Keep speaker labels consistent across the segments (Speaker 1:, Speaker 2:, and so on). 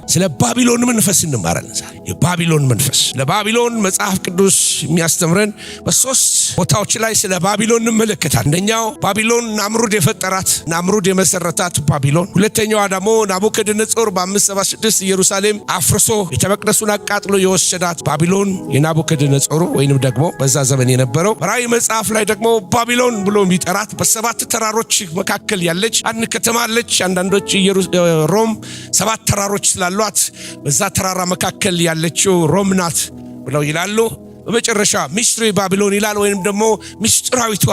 Speaker 1: ስለ ባቢሎን መንፈስ እንማራለን ዛሬ። የባቢሎን መንፈስ፣ ለባቢሎን መጽሐፍ ቅዱስ የሚያስተምረን በሶስት ቦታዎች ላይ ስለ ባቢሎን እንመለከታል። አንደኛው ባቢሎን ናምሩድ የፈጠራት፣ ናምሩድ የመሰረታት ባቢሎን። ሁለተኛዋ ደግሞ ናቡከደነጾር በ576 ኢየሩሳሌም አፍርሶ ቤተ መቅደሱን አቃጥሎ የወሰዳት ባቢሎን የናቡከደነጾሩ ወይንም ደግሞ በዛ ዘመን የነበረው። በራእይ መጽሐፍ ላይ ደግሞ ባቢሎን ብሎ የሚጠራት በሰባት ተራሮች መካከል ያለች አንድ ከተማ አለች። አንዳንዶች ሮም ሰባት ተራሮች ስላሏት በዛ ተራራ መካከል ያለችው ሮም ናት ብለው ይላሉ። በመጨረሻ mystery ባቢሎን ይላል፣ ወይንም ደግሞ ምስጢራዊቷ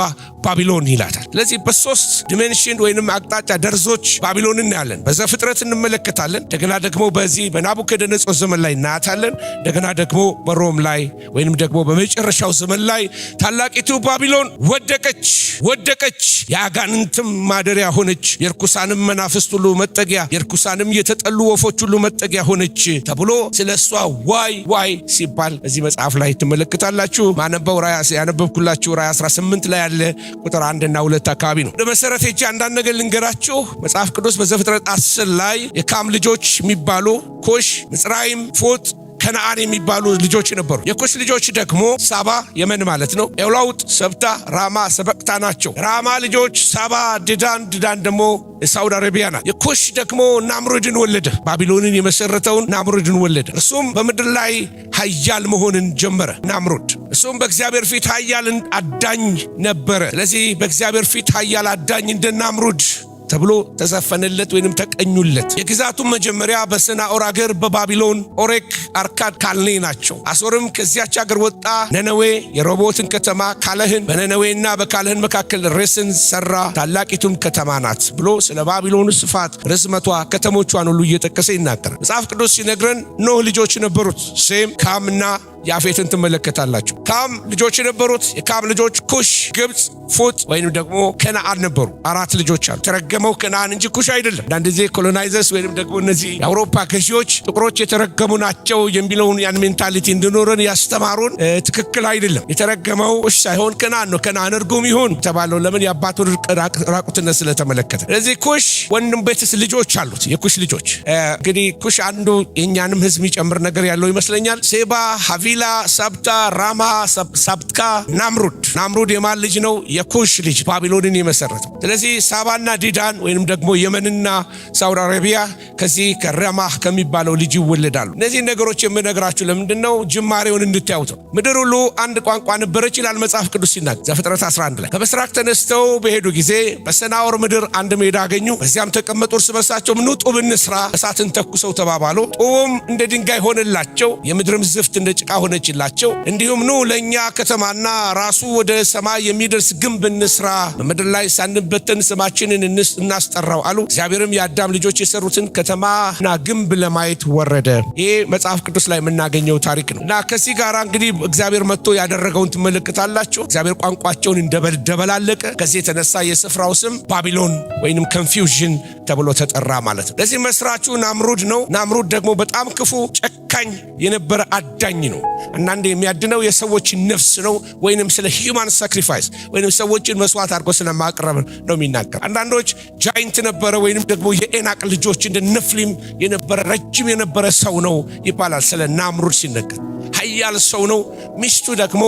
Speaker 1: ባቢሎን ይላታል። ስለዚህ በሶስት dimension ወይንም አቅጣጫ ደርዞች ባቢሎን እናያለን። በዘፍጥረት እንመለከታለን። እንደገና ደግሞ በዚህ በናቡከደነጾር ዘመን ላይ እናያታለን። እንደገና ደግሞ በሮም ላይ ወይንም ደግሞ በመጨረሻው ዘመን ላይ ታላቂቱ ባቢሎን ወደቀች፣ ወደቀች፣ የአጋንንትም ማደሪያ ሆነች፣ የርኩሳንም መናፍስት ሁሉ መጠጊያ፣ የርኩሳንም የተጠሉ ወፎች ሁሉ መጠጊያ ሆነች ተብሎ ስለ እሷ ዋይ ዋይ ሲባል እዚህ መጽሐፍ ላይ ትመለከታላችሁ። ማነበው ያነበብኩላችሁ ራእይ 18 ላይ ያለ ቁጥር 1 እና 2 አካባቢ ነው። ወደ መሰረት ሄጄ አንዳንድ ነገር ልንገራችሁ። መጽሐፍ ቅዱስ በዘፍጥረት 10 ላይ የካም ልጆች የሚባሉ ኩሽ፣ ምጽራይም፣ ፉጥ፣ ከነአን የሚባሉ ልጆች ነበሩ። የኩሽ ልጆች ደግሞ ሳባ የመን ማለት ነው፣ ኤውላውጥ፣ ሰብታ፣ ራማ፣ ሰበቅታ ናቸው። ራማ ልጆች ሳባ፣ ድዳን፣ ድዳን ደግሞ የሳውዲ አረቢያ ናት። የኩሽ ደግሞ ናምሩድን ወለደ። ባቢሎንን የመሰረተውን ናምሩድን ወለደ። እርሱም በምድር ላይ ኃያል መሆንን ጀመረ ናምሩድ። እሱም በእግዚአብሔር ፊት ኃያል አዳኝ ነበረ። ስለዚህ በእግዚአብሔር ፊት ኃያል አዳኝ እንደ ናምሩድ ተብሎ ተዘፈነለት ወይንም ተቀኙለት። የግዛቱን መጀመሪያ በሰናዖር አገር በባቢሎን፣ ኦሬክ፣ አርካድ፣ ካልኔ ናቸው። አሦርም ከዚያች አገር ወጣ። ነነዌ የሮቦትን ከተማ ካለህን፣ በነነዌና በካለህን መካከል ሬስን ሰራ፣ ታላቂቱም ከተማ ናት ብሎ ስለ ባቢሎን ስፋት፣ ርዝመቷ፣ ከተሞቿን ሁሉ እየጠቀሰ ይናገራል። መጽሐፍ ቅዱስ ሲነግረን ኖህ ልጆች ነበሩት፣ ሴም፣ ካምና ያፌትን ትመለከታላችሁ። ካም ልጆች የነበሩት፣ የካም ልጆች ኩሽ፣ ግብፅ፣ ፉጥ ወይም ደግሞ ከነአን ነበሩ። አራት ልጆች አሉ። የተረገመው ከነአን እንጂ ኩሽ አይደለም። አንዳንድ ጊዜ colonizers ወይም ደግሞ እነዚህ የአውሮፓ ገዢዎች ጥቁሮች የተረገሙ ናቸው የሚለውን ያን mentality እንዲኖረን ያስተማሩን ትክክል አይደለም። የተረገመው ኩሽ ሳይሆን ከነአን ነው። ከነአን እርጉም ይሁን የተባለው ለምን? የአባቱን ራቁትነት ስለተመለከተ። ስለዚህ ኩሽ ወንድም ቤትስ ልጆች አሉት። የኩሽ ልጆች እንግዲህ ኩሽ አንዱ የእኛንም ህዝብ የሚጨምር ነገር ያለው ይመስለኛል። ሴባ፣ ሀቪላ፣ ሳብታ፣ ራማ፣ ሳብትካ፣ ናምሩድ። ናምሩድ የማን ልጅ ነው? የኩሽ ልጅ፣ ባቢሎንን የመሰረተው። ስለዚህ ሳባና ዲዳን ወይንም ደግሞ የመንና ሳውዲ አረቢያ ከዚህ ከረማህ ከሚባለው ልጅ ይወለዳሉ። እነዚህ ነገሮች የምነግራችሁ ለምንድን ነው? ጅማሬውን እንድታዩት ነው። ምድር ሁሉ አንድ ቋንቋ ነበረች ይላል መጽሐፍ ቅዱስ ሲናገር ዘፍጥረት 11 ላይ። ከምስራቅ ተነስተው በሄዱ ጊዜ በሰናዖር ምድር አንድ ሜዳ አገኙ። በዚያም ተቀመጡ። እርስ በርሳቸውም ኑ ጡብ እንስራ፣ እሳትን ተኩሰው ተባባሉ። ጡቡም እንደ ድንጋይ ሆነላቸው፣ የምድርም ዝፍት እንደ ጭቃ ሆነችላቸው። እንዲሁም ኑ ለእኛ ከተማና ራሱ ወደ ሰማይ የሚደርስ ግንብ እንስራ፣ በምድር ላይ ሳንበተን ስማችንን እናስጠራው አሉ። እግዚአብሔርም የአዳም ልጆች የሰሩትን ከተማና ግንብ ለማየት ወረደ። ይሄ መጽሐፍ ቅዱስ ላይ የምናገኘው ታሪክ ነው እና ከዚህ ጋር እንግዲህ እግዚአብሔር መጥቶ ያደረገውን ትመለከታላችሁ። እግዚአብሔር ቋንቋቸውን እንደደበላለቀ ከዚህ የተነሳ የስፍራው ስም ባቢሎን ወይንም confusion ተብሎ ተጠራ ማለት ነው። ለዚህ መስራቹ ናምሩድ ነው። ናምሩድ ደግሞ በጣም ክፉ፣ ጨካኝ የነበረ አዳኝ ነው። አንዳንድ የሚያድነው የሰዎችን ነፍስ ነው፣ ወይንም ስለ human sacrifice ወይንም ሰዎችን መስዋዕት አድርጎ ስለማቅረብ ነው የሚናገር። አንዳንዶች giant ነበረ ወይንም ደግሞ የኤናቅ ልጆች እንደ ነፍሊም የነበረ ረጅም የነበረ ሰው ነው ይባላል። ስለ ናምሩድ ሲነገር ኃያል ሰው ነው። ሚስቱ ደግሞ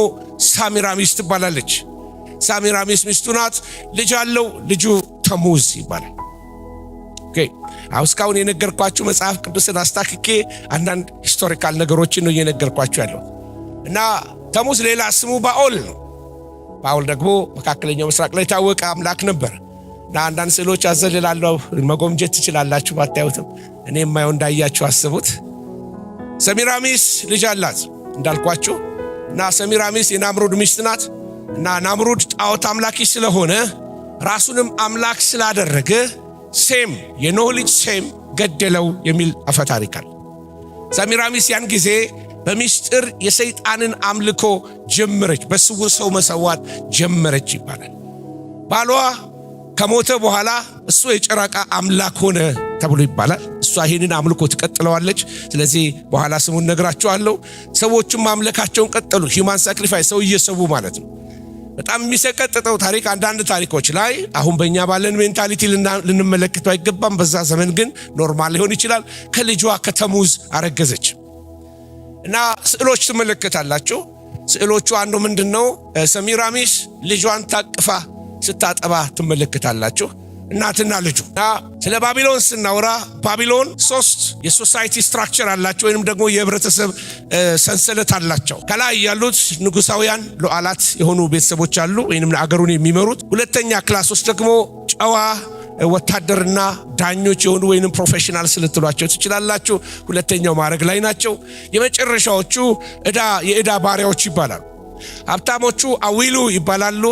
Speaker 1: ሳሚራሚስ ትባላለች። ሳሚራሚስ ሚስቱ ናት። ልጅ አለው። ልጁ ተሙዝ ይባላል። አሁን እስካሁን የነገርኳችሁ መጽሐፍ ቅዱስን አስታክኬ አንዳንድ historical ነገሮችን ነው እየነገርኳችሁ ያለው እና ተሙዝ ሌላ ስሙ ባኦል ነው። ባኦል ደግሞ መካከለኛው ምስራቅ ላይ የታወቀ አምላክ ነበር እና አንዳንድ ስዕሎች አዘልላለሁ፣ መጎምጀት ትችላላችሁ ባታዩትም፣ እኔ የማየው እንዳያችሁ አስቡት። ሰሚራሚስ ልጅ አላት እንዳልኳችሁ እና ሰሚራሚስ የናምሩድ ሚስት ናት እና ናምሩድ ጣዖት አምላኪ ስለሆነ ራሱንም አምላክ ስላደረገ ሴም፣ የኖህ ልጅ ሴም ገደለው የሚል አፈታሪክ አለ። ሰሚራሚስ ያን ጊዜ በሚስጥር የሰይጣንን አምልኮ ጀመረች፣ በስውር ሰው መሰዋት ጀመረች ይባላል። ባሏ ከሞተ በኋላ እሱ የጨረቃ አምላክ ሆነ ተብሎ ይባላል። እሷ ይህንን አምልኮ ትቀጥለዋለች። ስለዚህ በኋላ ስሙን ነግራችኋለሁ። ሰዎቹም ማምለካቸውን ቀጠሉ። Human sacrifice፣ ሰው እየሰዉ ማለት ነው። በጣም የሚሰቀጥጠው ታሪክ አንዳንድ ታሪኮች ላይ አሁን በእኛ ባለን mentality ልንመለከተው አይገባም። በዛ ዘመን ግን normal ሊሆን ይችላል። ከልጇ ከተሙዝ አረገዘች እና ስዕሎች ትመለከታላችሁ። ስዕሎቹ አንዱ ምንድን ነው? ሰሚራሚስ ልጇን ታቅፋ ስታጠባ ትመለከታላችሁ። እናትና ልጁ። እና ስለ ባቢሎን ስናወራ ባቢሎን ሶስት የ society structure አላቸው፣ ወይንም ደግሞ የህብረተሰብ ሰንሰለት አላቸው። ከላይ ያሉት ንጉሳውያን ሉዓላት የሆኑ ቤተሰቦች አሉ፣ ወይንም አገሩን የሚመሩት። ሁለተኛ class ኦች ደግሞ ጨዋ ወታደርና ዳኞች የሆኑ ወይንም professionals ልትሏቸው ትችላላችሁ። ሁለተኛው ማዕረግ ላይ ናቸው። የመጨረሻዎቹ የዕዳ ባሪያዎች ይባላሉ። ሀብታሞቹ አዊሉ ይባላሉ።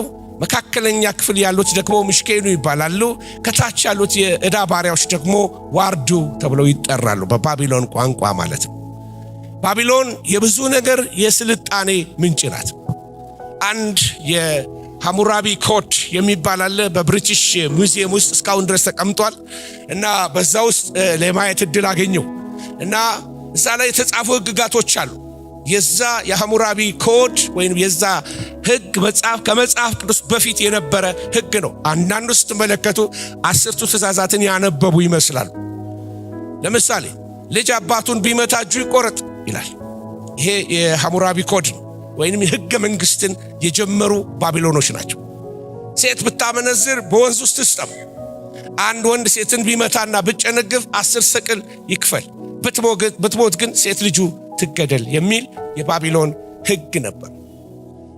Speaker 1: መካከለኛ ክፍል ያሉት ደግሞ ምሽኬኑ ይባላሉ። ከታች ያሉት የዕዳ ባሪያዎች ደግሞ ዋርዱ ተብለው ይጠራሉ፣ በባቢሎን ቋንቋ ማለት ነው። ባቢሎን የብዙ ነገር የስልጣኔ ምንጭ ናት። አንድ የሐሙራቢ ኮድ የሚባል አለ፣ በ British Museum ውስጥ እስካሁን ድረስ ተቀምጧል እና በዛ ውስጥ ለማየት እድል አገኘው እና እዛ ላይ የተጻፉ ህግጋቶች አሉ። የዛ የሐሙራቢ ኮድ ወይም የዛ ህግ መጽሐፍ ከመጽሐፍ ቅዱስ በፊት የነበረ ህግ ነው። አንዳንዱ ስትመለከቱ አስርቱ ትእዛዛትን ያነበቡ ይመስላሉ። ለምሳሌ ልጅ አባቱን ቢመታ እጁ ይቆረጥ ይላል። ይሄ የሐሙራቢ ኮድ ነው፣ ወይንም የህገ መንግስትን የጀመሩ ባቢሎኖች ናቸው። ሴት ብታመነዝር በወንዝ ውስጥ ትስጠም። አንድ ወንድ ሴትን ቢመታና ብጨነግፍ 10 ሰቅል ይክፈል፣ ብትሞት ግን ሴት ልጁ ትገደል የሚል የባቢሎን ህግ ነበር።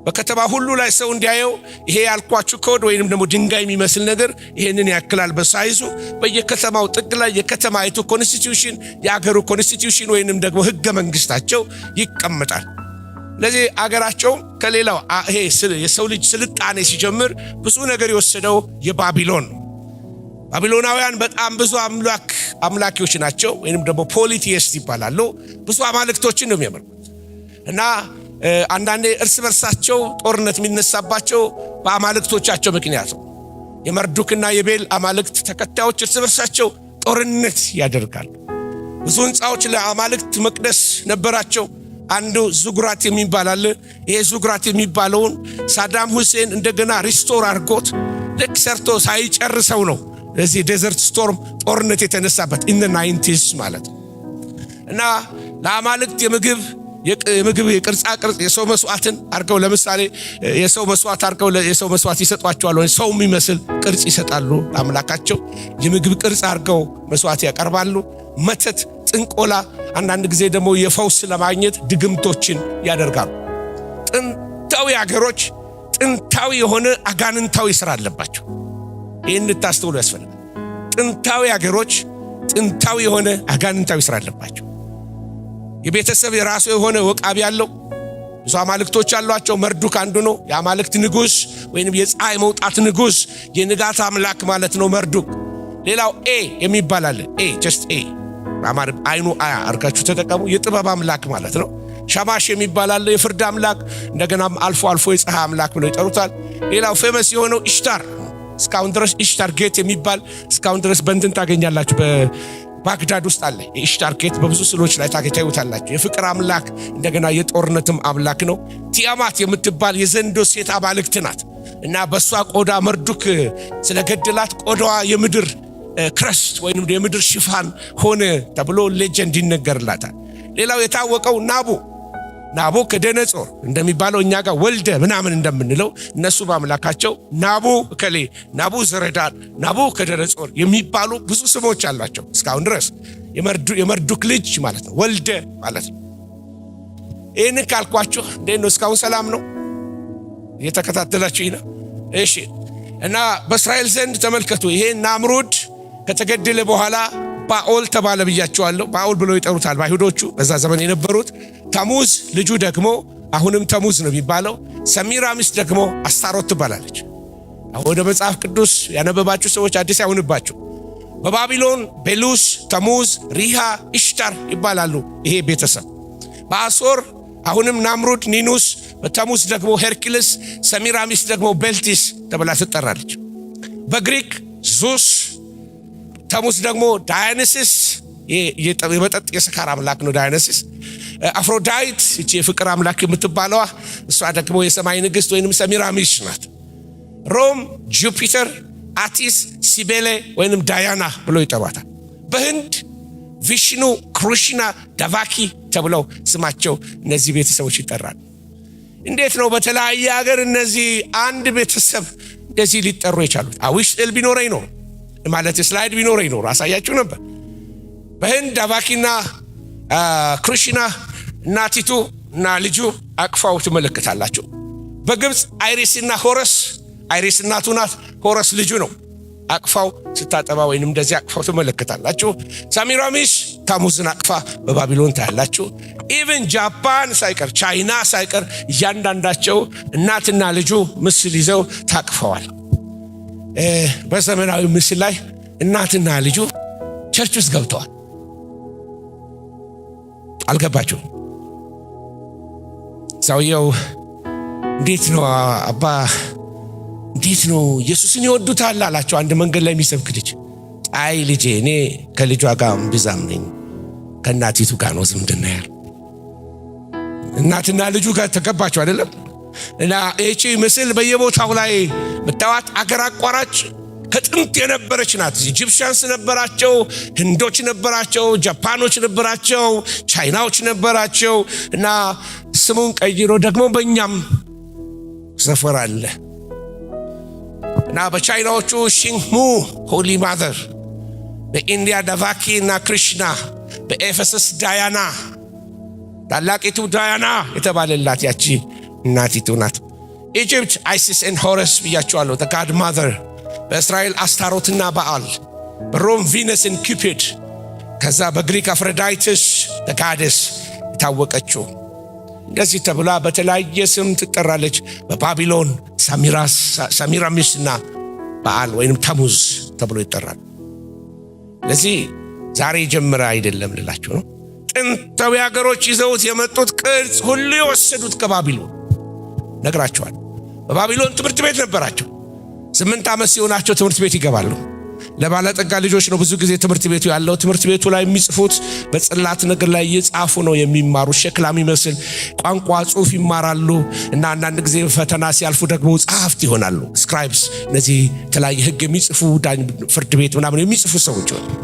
Speaker 1: በከተማ ሁሉ ላይ ሰው እንዲያየው ይሄ ያልኳችሁ ኮድ ወይንም ደግሞ ድንጋይ የሚመስል ነገር ይሄንን ያክላል በ size ኡ። በየከተማው ጥግ ላይ የከተማይቱ constitution፣ የአገሩ constitution ወይንም ደግሞ ህገ መንግስታቸው ይቀመጣል። ለዚህ አገራቸው ከሌላው ይሄ የሰው ልጅ ስልጣኔ ሲጀምር ብዙ ነገር የወሰደው የባቢሎን ነው። ባቢሎናውያን በጣም ብዙ አምላኪዎች ናቸው፣ ወይንም ደግሞ polytheist ይባላሉ። ብዙ አማልክቶችን ነው የሚያመልኩት እና አንዳንዴ እርስ በርሳቸው ጦርነት የሚነሳባቸው በአማልክቶቻቸው ምክንያት ነው። የመርዱክና የቤል አማልክት ተከታዮች እርስ በርሳቸው ጦርነት ያደርጋሉ። ብዙ ህንፃዎች ለአማልክት መቅደስ ነበራቸው። አንዱ ዙጉራት የሚባል አለ። ይሄ ዙጉራት የሚባለውን ሳዳም ሁሴን እንደገና restore አድርጎት ልክ ሰርቶ ሳይጨርሰው ነው እዚህ Desert Storm ጦርነት የተነሳበት in the 90s ማለት ነው። እና ለአማልክት የምግብ የቅርጻ ቅርጽ የሰው መስዋዕትን አድርገው፣ ለምሳሌ የሰው መስዋዕት አድርገው የሰው መስዋዕት ይሰጧቸዋል፣ ወይ ሰው የሚመስል ቅርጽ ይሰጣሉ አምላካቸው። የምግብ ቅርጽ አድርገው መስዋዕት ያቀርባሉ። መተት፣ ጥንቆላ፣ አንዳንድ ጊዜ ደግሞ የፈውስ ለማግኘት ድግምቶችን ያደርጋሉ። ጥንታዊ አገሮች ጥንታዊ የሆነ አጋንንታዊ ስራ አለባቸው። ይህን እንድታስተውሉ ያስፈልጋል። ጥንታዊ አገሮች ጥንታዊ የሆነ አጋንንታዊ ስራ አለባቸው። የቤተሰብ የራሱ የሆነ ወቃቢ ያለው ብዙ አማልክቶች አሏቸው። መርዱክ አንዱ ነው። የአማልክት ንጉሥ ወይንም የፀሐይ መውጣት ንጉሥ፣ የንጋት አምላክ ማለት ነው መርዱክ። ሌላው ኤ የሚባል አለ። ኤ፣ just ኤ፣ አይኑ አያ አርጋችሁ ተጠቀሙ። የጥበብ አምላክ ማለት ነው። ሻማሽ የሚባል አለ፣ የፍርድ አምላክ። እንደገናም አልፎ አልፎ የፀሐይ አምላክ ብለው ይጠሩታል። ሌላው famous የሆነው ኢሽታር፣ እስካሁን ድረስ ኢሽታር gate የሚባል እስካሁን ድረስ በእንትን ታገኛላችሁ። በባግዳድ ውስጥ አለ የኢሽታር gate፣ በብዙ ስዕሎች ላይ ታዩታላችሁ። የፍቅር አምላክ እንደገና የጦርነትም አምላክ ነው። ቲያማት የምትባል የዘንዶ ሴት አማልክት ናት እና በእሷ ቆዳ መርዱክ ስለገደላት ቆዳዋ የምድር crust ወይም የምድር ሽፋን ሆነ ተብሎ legend ይነገርላታል። ሌላው የታወቀው ናቡ ከደነጾር እንደሚባለው፣ እኛ ጋር ወልደ ምናምን እንደምንለው፣ እነሱ በአምላካቸው ናቡ እከሌ፣ ናቡ ዘረዳን፣ ናቡ ከደነጾር የሚባሉ ብዙ ስሞች አሏቸው እስካሁን ድረስ። የመርዱክ ልጅ ማለት ነው፣ ወልደ ማለት ነው። ይህንን ካልኳችሁ እንዴት ነው? እስካሁን ሰላም ነው? እየተከታተላችሁ ነው? እሺ። እና በእስራኤል ዘንድ ተመልከቱ፣ ይሄ ናምሩድ ከተገደለ በኋላ ባኦል ተባለ ብያቸዋለሁ። ባኦል ብለው ይጠሩታል አይሁዶቹ በዛ ዘመን የነበሩት። ተሙዝ ልጁ ደግሞ አሁንም ተሙዝ ነው የሚባለው። ሰሚራሚስ ደግሞ አስታሮት ትባላለች። አሁን ወደ መጽሐፍ ቅዱስ ያነበባችሁ ሰዎች አዲስ አይሆንባችሁ። በባቢሎን ቤሉስ፣ ተሙዝ፣ ሪሃ፣ ኢሽታር ይባላሉ። ይሄ ቤተሰብ በአሶር አሁንም ናምሩድ፣ ኒኑስ፣ በተሙዝ ደግሞ ሄርኪልስ፣ ሰሚራሚስ ደግሞ ቤልቲስ ተብላ ትጠራለች። በግሪክ ዙስ፣ ተሙዝ ደግሞ ዳያኒሲስ፣ የመጠጥ የስካር አምላክ ነው ዳያኒሲስ። አፍሮዳይት ይቺ የፍቅር አምላክ የምትባለዋ እሷ ደግሞ የሰማይ ንግሥት ወይንም ሰሚራሚስ ናት። ሮም ጁፒተር፣ አቲስ፣ ሲቤሌ ወይንም ዳያና ብሎ ይጠሯታል። በህንድ ቪሽኑ፣ ክሩሽና፣ ዳቫኪ ተብለው ስማቸው እነዚህ ቤተሰቦች ይጠራል። እንዴት ነው በተለያየ ሀገር እነዚህ አንድ ቤተሰብ እንደዚህ ሊጠሩ የቻሉት? I wish ስዕል ቢኖረኝ ኖሮ፣ ማለት slide ቢኖረኝ ኖሮ አሳያችሁ ነበር። በህንድ ዳቫኪና ክሩሽና እናቲቱ እና ልጁ አቅፋው ትመለከታላችሁ። በግብፅ አይሪስና ሆረስ፣ አይሪስ እናቱ ናት፣ ሆረስ ልጁ ነው። አቅፋው ስታጠባ ወይንም እንደዚህ አቅፋው ትመለከታላችሁ። ሳሚራሚስ ታሙዝን አቅፋ በባቢሎን ታያላችሁ። Even ጃፓን ሳይቀር፣ ቻይና ሳይቀር እያንዳንዳቸው እናትና ልጁ ምስል ይዘው ታቅፈዋል። በዘመናዊ ምስል ላይ እናትና ልጁ church ውስጥ ገብተዋል። አልገባችሁም? ሰውየው እንዴት ነው አባ፣ እንዴት ነው ኢየሱስን ይወዱታል አላቸው። አንድ መንገድ ላይ የሚሰብክ ልጅ። አይ ልጄ፣ እኔ ከልጇ ጋር እምብዛም ነኝ፣ ከእናቲቱ ጋር ነው ዝምድና ያለ። እናትና ልጁ ጋር ተገባቸው አይደለም? እና ይቺ ምስል በየቦታው ላይ ምታዋት አገር አቋራጭ ከጥንት የነበረች ናት። Egyptians ነበራቸው፣ ህንዶች ነበራቸው፣ ጃፓኖች ነበራቸው፣ ቻይናዎች ነበራቸው። እና ስሙን ቀይሮ ደግሞ በእኛም ሰፈር አለ። እና በቻይናዎቹ ሺንግሙ Holy Mother፣ በኢንዲያ ዳቫኪ እና ክሪሽና፣ በኤፌሰስ ዳያና፣ ታላቂቱ ዳያና የተባለላት ያቺ እናቲቱ ናት። Egypt Isis and Horus ብያቸዋለሁ፣ God Mother። በእስራኤል አስታሮትና በዓል፣ በሮም Venus and Cupid፣ ከዛ በግሪክ አፍሮዳይትስ goddess የታወቀችው እንደዚህ ተብላ በተለያየ ስም ትጠራለች። በባቢሎን ሳሚራሚስና በዓል ወይንም ተሙዝ ተብሎ ይጠራል። ለዚህ ዛሬ ጀምረ አይደለም ልላችሁ ነው። ጥንታዊ ሀገሮች ይዘውት የመጡት ቅርጽ ሁሉ የወሰዱት ከባቢሎን ነግራቸዋል። በባቢሎን ትምህርት ቤት ነበራቸው። 8 ዓመት ሲሆናቸው ትምህርት ቤት ይገባሉ። ለባለጠጋ ልጆች ነው ብዙ ጊዜ ትምህርት ቤቱ ያለው። ትምህርት ቤቱ ላይ የሚጽፉት በጽላት ነገር ላይ እየጻፉ ነው የሚማሩ። ሸክላ የሚመስል ቋንቋ ጽሑፍ ይማራሉ እና አንዳንድ ጊዜ ፈተና ሲያልፉ ደግሞ ጸሐፍት ይሆናሉ። Scribes፣ እነዚህ የተለያየ ሕግ የሚጽፉ፣ ፍርድ ቤት ምናምን የሚጽፉ ሰዎች ይሆናሉ።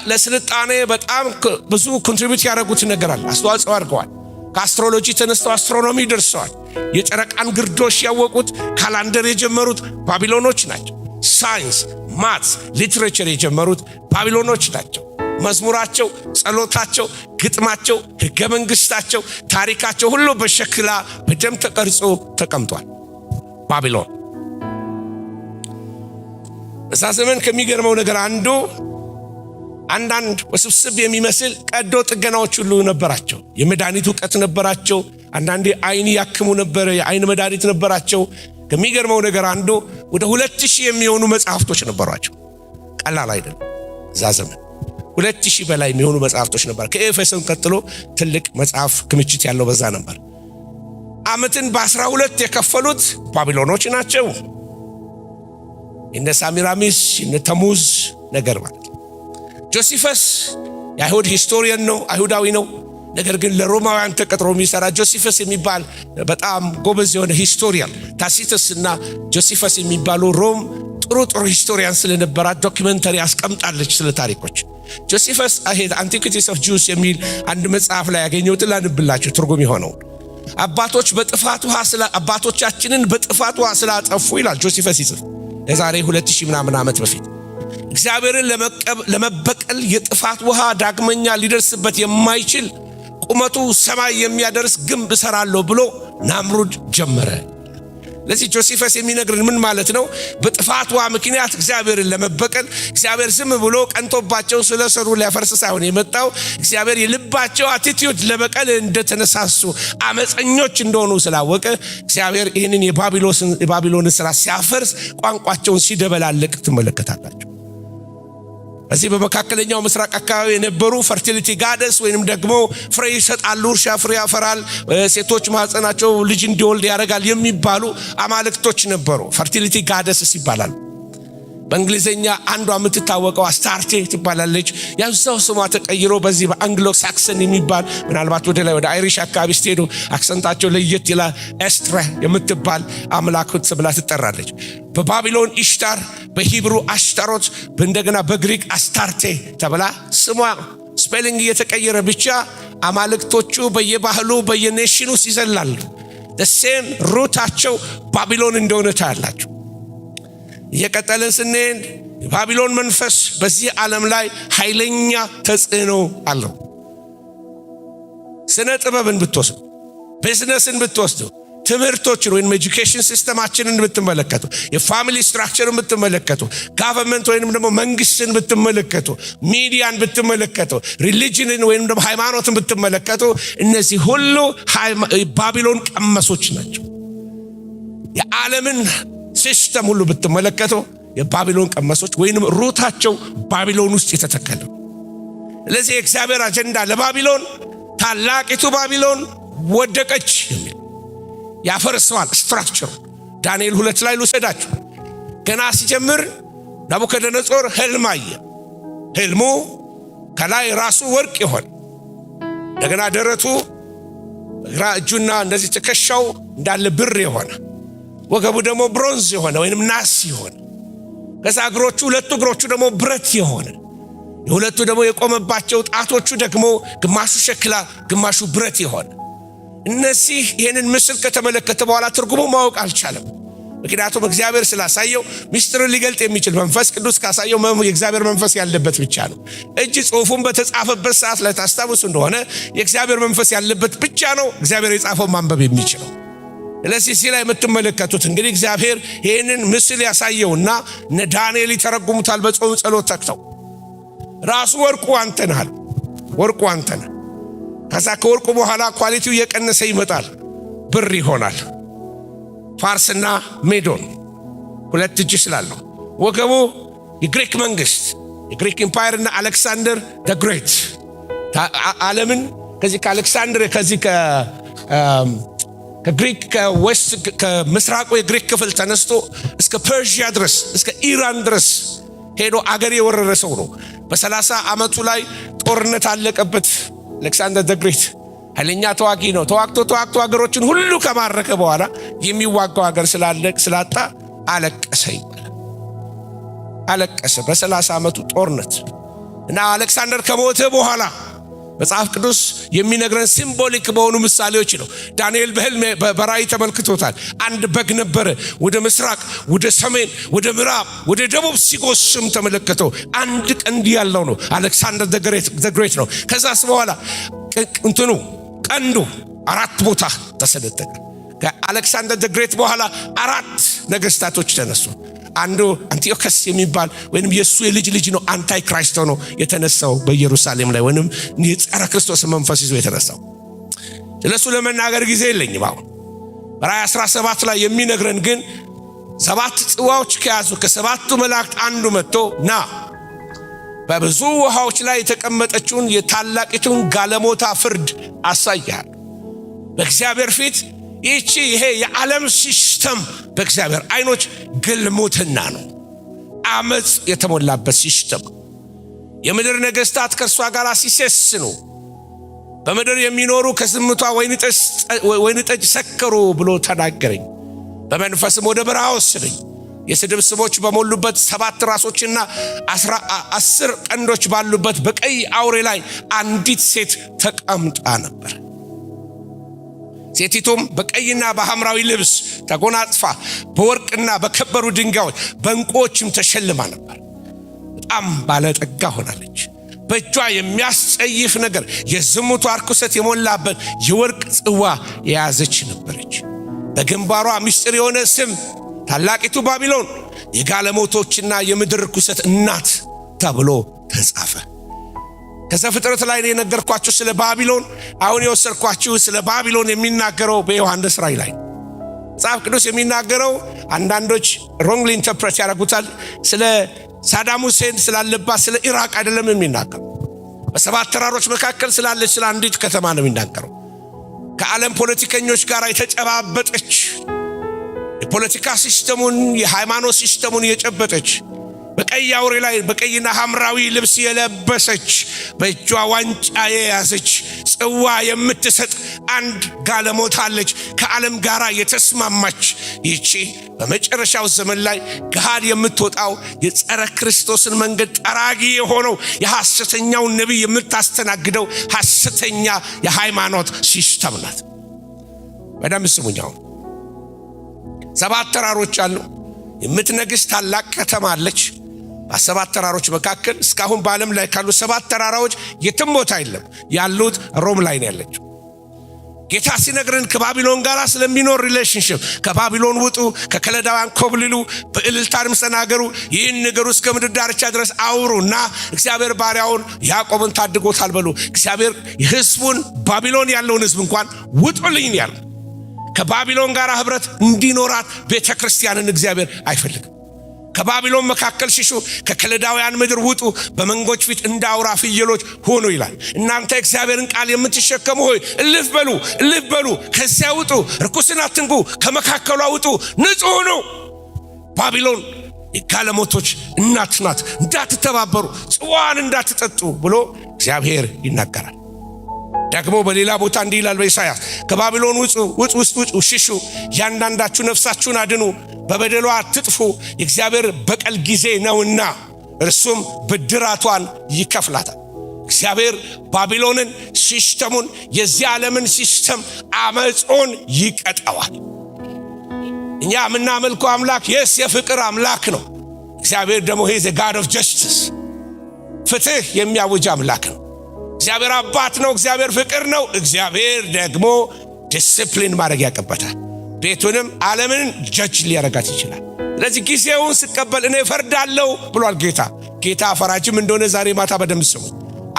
Speaker 1: ለስልጣኔ በጣም ብዙ contribute ያደረጉት ነገር አለ፣ አስተዋጽኦ አድርገዋል። ከ astrology ተነስተው astronomy ደርሰዋል። የጨረቃን ግርዶሽ ያወቁት፣ calendar የጀመሩት ባቢሎኖች ናቸው። Science፣ maths፣ literature የጀመሩት ባቢሎኖች ናቸው። መዝሙራቸው፣ ጸሎታቸው፣ ግጥማቸው፣ ሕገ መንግሥታቸው፣ ታሪካቸው ሁሉ በሸክላ በደም ተቀርጾ ተቀምጧል። ባቢሎን በዛ ዘመን ከሚገርመው ነገር አንዱ አንዳንድ ውስብስብ የሚመስል ቀዶ ጥገናዎች ሁሉ ነበራቸው። የመድኃኒት እውቀት ነበራቸው። አንዳንዴ አይን ያክሙ ነበረ። የአይን መድኃኒት ነበራቸው። ከሚገርመው ነገር አንዱ ወደ 2000 የሚሆኑ መጽሐፍቶች ነበሯቸው። ቀላል አይደለም። እዛ ዘመን 2000 በላይ የሚሆኑ መጽሐፍቶች ነበር። ከኤፌሶን ቀጥሎ ትልቅ መጽሐፍ ክምችት ያለው በዛ ነበር። ዓመትን በ12 የከፈሉት ባቢሎኖች ናቸው። እነ ሳሚራሚስ፣ እነ ተሙዝ ነገር ማለት ነው። ጆሲፈስ የአይሁድ historian ነው፣ አይሁዳዊ ነው። ነገር ግን ለሮማውያን ተቀጥሮ የሚሰራ ጆሲፈስ የሚባል በጣም ጎበዝ የሆነ historian፣ ታሲተስ እና ጆሲፈስ የሚባሉ፣ ሮም ጥሩ ጥሩ historian ስለነበራት documentary አስቀምጣለች ስለ ታሪኮች። ጆሲፈስ Antiquities of Jews የሚል አንድ መጽሐፍ ላይ ያገኘሁትን ላንብላችሁ ትርጉም የሆነው። አባቶቻችንን በጥፋት ውሃ ስላጠፉ ይላል ጆሲፈስ ይጽፍ የዛሬ 2000 ምናምን ዓመት በፊት፣ እግዚአብሔርን ለመበቀል የጥፋት ውሃ ዳግመኛ ሊደርስበት የማይችል ቁመቱ ሰማይ የሚያደርስ ግንብ እሰራለሁ ብሎ ናምሩድ ጀመረ። ለዚህ ጆሲፈስ የሚነግርን ምን ማለት ነው? በጥፋት ውሃ ምክንያት እግዚአብሔርን ለመበቀል፣ እግዚአብሔር ዝም ብሎ ቀንቶባቸው ስለሰሩ ሊያፈርስ ሳይሆን የመጣው፣ እግዚአብሔር የልባቸው attitude ለበቀል እንደተነሳሱ፣ አመፀኞች እንደሆኑ ስላወቀ እግዚአብሔር ይህንን የባቢሎንን ስራ ሲያፈርስ ቋንቋቸውን ሲደበላልቅ ትመለከታላችሁ። በዚህ በመካከለኛው ምስራቅ አካባቢ የነበሩ fertility goddess ወይንም ደግሞ ፍሬ ይሰጣሉ፣ እርሻ ፍሬ ያፈራል፣ ሴቶች ማህፀናቸው ልጅ እንዲወልድ ያደርጋል የሚባሉ አማልክቶች ነበሩ። Fertility goddesses ይባላሉ። በእንግሊዝኛ አንዷ የምትታወቀው አስታርቴ ትባላለች። ያዛው ስሟ ተቀይሮ በዚህ በአንግሎ ሳክሰን የሚባል፣ ምናልባት ወደ ላይ ወደ አይሪሽ አካባቢ ስትሄዱ accent ኣቸው ለየት ይላል። ኤስትረ የምትባል አምላክ ብላ ትጠራለች። በባቢሎን ኢሽታር፣ በ Hebrew አሽታሮት፣ እንደገና በግሪክ አስታርቴ ተብላ ስሟ spelling እየተቀየረ ብቻ አማልክቶቹ በየባህሉ በየ nation ኑ ይዘላሉ። Same root ኣቸው ባቢሎን እንደሆነ ታያላችሁ። እየቀጠልን ስንሄድ የባቢሎን መንፈስ በዚህ ዓለም ላይ ኃይለኛ ተጽዕኖ አለው። ስነ ጥበብን ብትወስዱ፣ ቢዝነስን ብትወስዱ፣ ትምህርቶችን ወይም education system ኣችንን ብትመለከቱ፣ የ family structure ን ብትመለከቱ፣ government ወይንም ደግሞ መንግስትን ብትመለከቱ፣ ሚዲያን ብትመለከቱ፣ religion ን ወይንም ደግሞ ሃይማኖትን ብትመለከቱ፣ እነዚህ ሁሉ ባቢሎን ቀመሶች ናቸው። የዓለምን system ሁሉ ብትመለከቱ የባቢሎን ቀመሶች ወይንም root ኣቸው ባቢሎን ውስጥ የተተከለ። ስለዚህ የእግዚአብሔር አጀንዳ ለባቢሎን ታላቂቱ ባቢሎን ወደቀች የሚል ያፈርሰዋል structure ኡ። ዳንኤል 2 ላይ ልውሰዳችሁ። ገና ሲጀምር ናቡከደነጾር ህልም አየ። ህልሙ ከላይ ራሱ ወርቅ የሆነ፣ እንደገና ደረቱ፣ ግራ እጁና እንደዚህ ትከሻው እንዳለ ብር የሆነ፣ ወገቡ ደግሞ ብሮንዝ የሆነ ወይንም ናስ የሆነ፣ ከዛ እግሮቹ፣ ሁለቱ እግሮቹ ደግሞ ብረት የሆነ፣ የሁለቱ ደግሞ የቆመባቸው ጣቶቹ ደግሞ ግማሹ ሸክላ ግማሹ ብረት የሆነ። እነዚህ ይህንን ምስል ከተመለከተ በኋላ ትርጉሙ ማወቅ አልቻለም። ምክንያቱም እግዚአብሔር ስላሳየው ምስጢርን ሊገልጥ የሚችል መንፈስ ቅዱስ ካሳየው የእግዚአብሔር መንፈስ ያለበት ብቻ ነው። እጅ ጽሑፉን በተጻፈበት ሰዓት ላይ ታስታውሱ እንደሆነ የእግዚአብሔር መንፈስ ያለበት ብቻ ነው እግዚአብሔር የጻፈው ማንበብ የሚችለው። ስለዚህ እዚህ ላይ የምትመለከቱት እንግዲህ እግዚአብሔር ይህንን ምስል ያሳየውና እነ ዳንኤል ይተረጉሙታል በጾም ጸሎት ተግተው። ራሱ ወርቁ አንተ ነህ አለ። ወርቁ አንተ ነህ። ከዛ ከወርቁ በኋላ quality ው እየቀነሰ ይመጣል፣ ብር ይሆናል። ፋርስና ሜዶን ሁለት እጅ ስላለው፣ ወገቡ የግሪክ መንግስት፣ የግሪክ empire እና Alexander the Great፣ ዓለምን ከዚህ ከአሌክሳንደር ከዚህ ከግሪክ ከ west ከምስራቁ የግሪክ ክፍል ተነስቶ እስከ ፐርሺያ ድረስ፣ እስከ ኢራን ድረስ ሄዶ አገር የወረረ ሰው ነው። በ30 ዓመቱ ላይ ጦርነት አለቀበት። Alexander the Great ኃይለኛ ተዋጊ ነው። ተዋግቶ ተዋግቶ ሀገሮችን ሁሉ ከማረከ በኋላ የሚዋጋው ሀገር ስላጣ አለቀሰ ይባላል። አለቀሰ በ30 ዓመቱ ጦርነት። እና አሌክሳንደር ከሞተ በኋላ መጽሐፍ ቅዱስ የሚነግረን symbolic በሆኑ ምሳሌዎች ነው። ዳንኤል በህልም በራእይ ተመልክቶታል። አንድ በግ ነበረ፣ ወደ ምስራቅ፣ ወደ ሰሜን፣ ወደ ምዕራብ፣ ወደ ደቡብ ሲጎስም ተመለከተው። አንድ ቀንድ ያለው ነው። Alexander the Great ነው። ከዛስ በኋላ እንትኑ ቀንዱ አራት ቦታ ተሰነጠቀ። ከ Alexander the Great በኋላ አራት ነገስታቶች ተነሱ። አንዱ አንቲዮከስ የሚባል ወይንም የእሱ የልጅ ልጅ ነው፣ antichrist ሆኖ የተነሳው በኢየሩሳሌም ላይ ወይንም የጸረ ክርስቶስ መንፈስ ይዞ የተነሳው። ስለሱ ለመናገር ጊዜ የለኝም አሁን። ራእይ 17 ላይ የሚነግረን ግን ሰባት ጽዋዎች ከያዙ ከሰባቱ መላእክት አንዱ መጥቶ ና፣ በብዙ ውሃዎች ላይ የተቀመጠችውን የታላቂቱን ጋለሞታ ፍርድ አሳይሃለሁ። በእግዚአብሔር ፊት ይህቺ ይሄ የዓለም system በእግዚአብሔር አይኖች ግልሙትና ነው፣ አመፅ የተሞላበት system። የምድር ነገሥታት ከእርሷ ጋር ሲሴስኑ በምድር የሚኖሩ ከዝሙቷ ወይን ጠጅ ሰከሩ ብሎ ተናገረኝ። በመንፈስም ወደ በረሃ ወሰደኝ። የስድብ ስሞች በሞሉበት፣ ሰባት ራሶችና 10 ቀንዶች ባሉበት በቀይ አውሬ ላይ አንዲት ሴት ተቀምጣ ነበር። ሴቲቱም በቀይና በሐምራዊ ልብስ ተጎናጽፋ በወርቅና በከበሩ ድንጋዮች በዕንቁዎችም ተሸልማ ነበር። በጣም ባለጠጋ ሆናለች። በእጇ የሚያስጸይፍ ነገር፣ የዝሙቷ ርኩሰት የሞላበት የወርቅ ጽዋ የያዘች ነበረች። በግንባሯ ምስጢር የሆነ ስም፣ ታላቂቱ ባቢሎን፣ የጋለሞቶችና የምድር ርኩሰት እናት ተብሎ ተጻፈ። ከዘፍጥረት ላይ የነገርኳችሁ ስለ ባቢሎን፣ አሁን የወሰድኳችሁ ስለ ባቢሎን የሚናገረው በዮሐንስ ራእይ ላይ መጽሐፍ ቅዱስ የሚናገረው አንዳንዶች wrongly interpret ያደርጉታል። ስለ ሳዳም ሁሴን ስላለባት ስለ ኢራቅ አይደለም የሚናገረው። በሰባት ተራሮች መካከል ስላለች ስለ አንዲት ከተማ ነው የሚናገረው። ከዓለም ፖለቲከኞች ጋር የተጨባበጠች፣ የፖለቲካ system ኡን የሃይማኖት system ኡን የጨበጠች፣ በቀይ አውሬ ላይ በቀይና ሐምራዊ ልብስ የለበሰች፣ በእጇ ዋንጫ የያዘች፣ ጽዋ የምትሰጥ አንድ ጋለሞታ አለች፣ ከዓለም ጋር የተስማማች። ይቺ በመጨረሻው ዘመን ላይ ገሃድ የምትወጣው፣ የጸረ ክርስቶስን መንገድ ጠራጊ የሆነው የሐሰተኛውን ነቢይ የምታስተናግደው ሐሰተኛ የሃይማኖት system ናት። በደንብ ስሙኝ። አሁን ሰባት ተራሮች አሉ። የምትነግስ ታላቅ ከተማ አለች። በሰባት ተራሮች መካከል እስካሁን በዓለም ላይ ካሉ ሰባት ተራራዎች የትም ቦታ የለም፣ ያሉት ሮም ላይ ነው ያለችው። ጌታ ሲነግረን ከባቢሎን ጋር ስለሚኖር relationship፣ ከባቢሎን ውጡ፣ ከከለዳውያን ኮብልሉ፣ በእልልታ ድምፅ ተናገሩ፣ ይህን ነገሩ እስከ ምድር ዳርቻ ድረስ አውሩ እና እግዚአብሔር ባሪያውን ያዕቆብን ታድጎታል በሉ። እግዚአብሔር የሕዝቡን፣ ባቢሎን ያለውን ሕዝብ እንኳን ውጡልኝ ያለ፣ ከባቢሎን ጋር ህብረት እንዲኖራት ቤተ ክርስቲያንን እግዚአብሔር አይፈልግም። ከባቢሎን መካከል ሽሹ፣ ከከለዳውያን ምድር ውጡ፣ በመንጎች ፊት እንደ አውራ ፍየሎች ሁኑ ይላል። እናንተ እግዚአብሔርን ቃል የምትሸከሙ ሆይ እልፍ በሉ፣ እልፍ በሉ፣ ከዚያ ውጡ፣ ርኩስን አትንኩ፣ ከመካከሏ ውጡ፣ ንጹሕ ሁኑ። ባቢሎን የጋለሞቶች እናት ናት፣ እንዳትተባበሩ፣ ጽዋን እንዳትጠጡ ብሎ እግዚአብሔር ይናገራል። ደግሞ በሌላ ቦታ እንዲህ ይላል በኢሳያስ፣ ከባቢሎን ውጡ፣ ውጡ፣ ውስጥ ውጡ፣ ሽሹ፣ እያንዳንዳችሁ ነፍሳችሁን አድኑ፣ በበደሏ አትጥፉ፣ የእግዚአብሔር በቀል ጊዜ ነውና እርሱም ብድራቷን ይከፍላታል። እግዚአብሔር ባቢሎንን፣ system ኡን፣ የዚህ ዓለምን system፣ አመፁን ይቀጣዋል። እኛ የምናመልከው አምላክ yes የፍቅር አምላክ ነው። እግዚአብሔር ደግሞ he's God of justice፣ ፍትህ የሚያውጅ አምላክ ነው። እግዚአብሔር አባት ነው። እግዚአብሔር ፍቅር ነው። እግዚአብሔር ደግሞ ዲስፕሊን ማድረግ ያውቅበታል። ቤቱንም ዓለምን judge ሊያረጋት ይችላል። ስለዚህ ጊዜውን ስቀበል እኔ እፈርዳለሁ ብሏል ጌታ። ጌታ ፈራጅም እንደሆነ ዛሬ ማታ በደንብ ስሙ።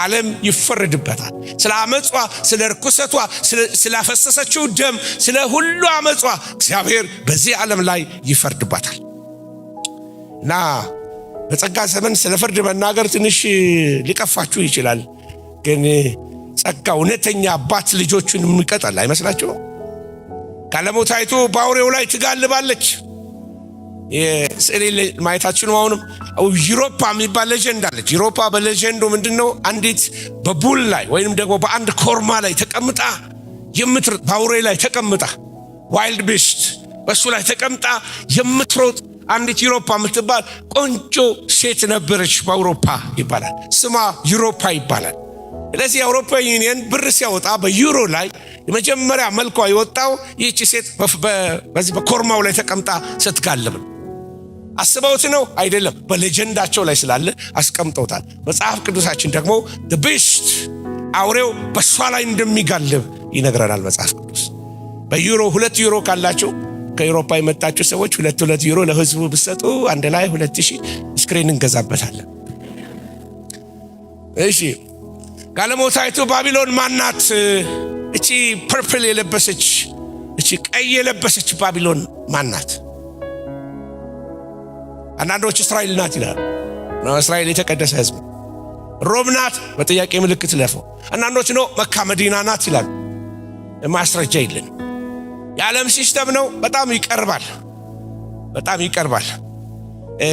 Speaker 1: ዓለም ይፈረድበታል። ስለ አመጿ፣ ስለ ርኩሰቷ፣ ስላፈሰሰችው ደም፣ ስለ ሁሉ አመጿ እግዚአብሔር በዚህ ዓለም ላይ ይፈርድባታል። እና በጸጋ ዘመን ስለ ፍርድ መናገር ትንሽ ሊቀፋችሁ ይችላል። ግን ጸጋ እውነተኛ አባት ልጆቹን የሚቀጣል አይመስላችሁም? ጋለሞታይቱ በአውሬው ላይ ትጋልባለች። ስዕል ማየታችን ነው። አሁንም ዩሮፓ የሚባል legend አለች። ዩሮፓ በ legend ኡ ምንድን ነው? አንዲት በ bull ላይ ወይንም ደግሞ በአንድ ኮርማ ላይ ተቀምጣ የምትሮጥ፣ በአውሬ ላይ ተቀምጣ፣ wild beast በእሱ ላይ ተቀምጣ የምትሮጥ አንዲት ዩሮፓ የምትባል ቆንጆ ሴት ነበረች በአውሮፓ ይባላል። ስሟ ዩሮፓ ይባላል። ስለዚህ የአውሮፓ ዩኒየን ብር ሲያወጣ በዩሮ ላይ የመጀመሪያ መልኳ የወጣው ይህቺ ሴት በዚህ በኮርማው ላይ ተቀምጣ ስትጋልብ ነው። አስበውት ነው አይደለም፣ በ legend ኣቸው ላይ ስላለ አስቀምጠውታል። መጽሐፍ ቅዱሳችን ደግሞ beast አውሬው በእሷ ላይ እንደሚጋልብ ይነግረናል መጽሐፍ ቅዱስ። በዩሮ 2 ዩሮ ካላችሁ፣ ከዩሮፓ የመጣችሁ ሰዎች ሁለት ሁለት ዩሮ ለህዝቡ ብትሰጡ አንድ ላይ 2000 screen እንገዛበታለን። እሺ፣ ጋለሞታይቱ ባቢሎን ማናት? እቺ purple የለበሰች፣ እቺ ቀይ የለበሰች ባቢሎን ማናት? አንዳንዶች እስራኤል ናት ይላሉ። እስራኤል የተቀደሰ ህዝብ። ሮም ናት፣ በጥያቄ ምልክት ለፈው። አንዳንዶች no፣ መካ መዲና ናት ይላሉ። ማስረጃ የለንም። የዓለም system ነው። በጣም ይቀርባል፣ በጣም ይቀርባል።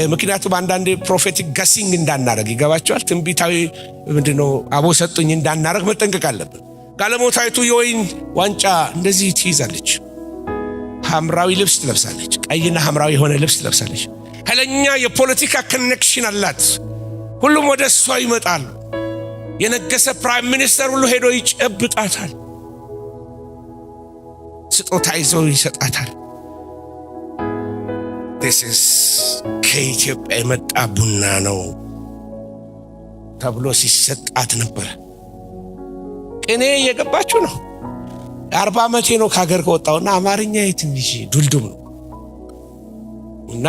Speaker 1: ምክንያቱም አንዳንዴ prophetic guessing እንዳናረግ ይገባቸዋል። ትንቢታዊ ምንድነው አቦ ሰጡኝ እንዳናረግ መጠንቀቅ አለብን። ጋለሞታይቱ የወይን ዋንጫ እንደዚህ ትይዛለች። ሐምራዊ ልብስ ትለብሳለች። ቀይና ሐምራዊ የሆነ ልብስ ትለብሳለች። ኃይለኛ የፖለቲካ connection አላት። ሁሉም ወደ እሷ ይመጣሉ። የነገሰ prime minister ሁሉ ሄዶ ይጨብጣታል። ስጦታ ይዘው ይሰጣታል። This is ከኢትዮጵያ የመጣ ቡና ነው ተብሎ ሲሰጣት ነበረ። ቅኔ እየገባችሁ ነው። 40 ዓመቴ ነው ከሀገር ከወጣሁና አማርኛ ትንሽ ዱልዱም ነው እና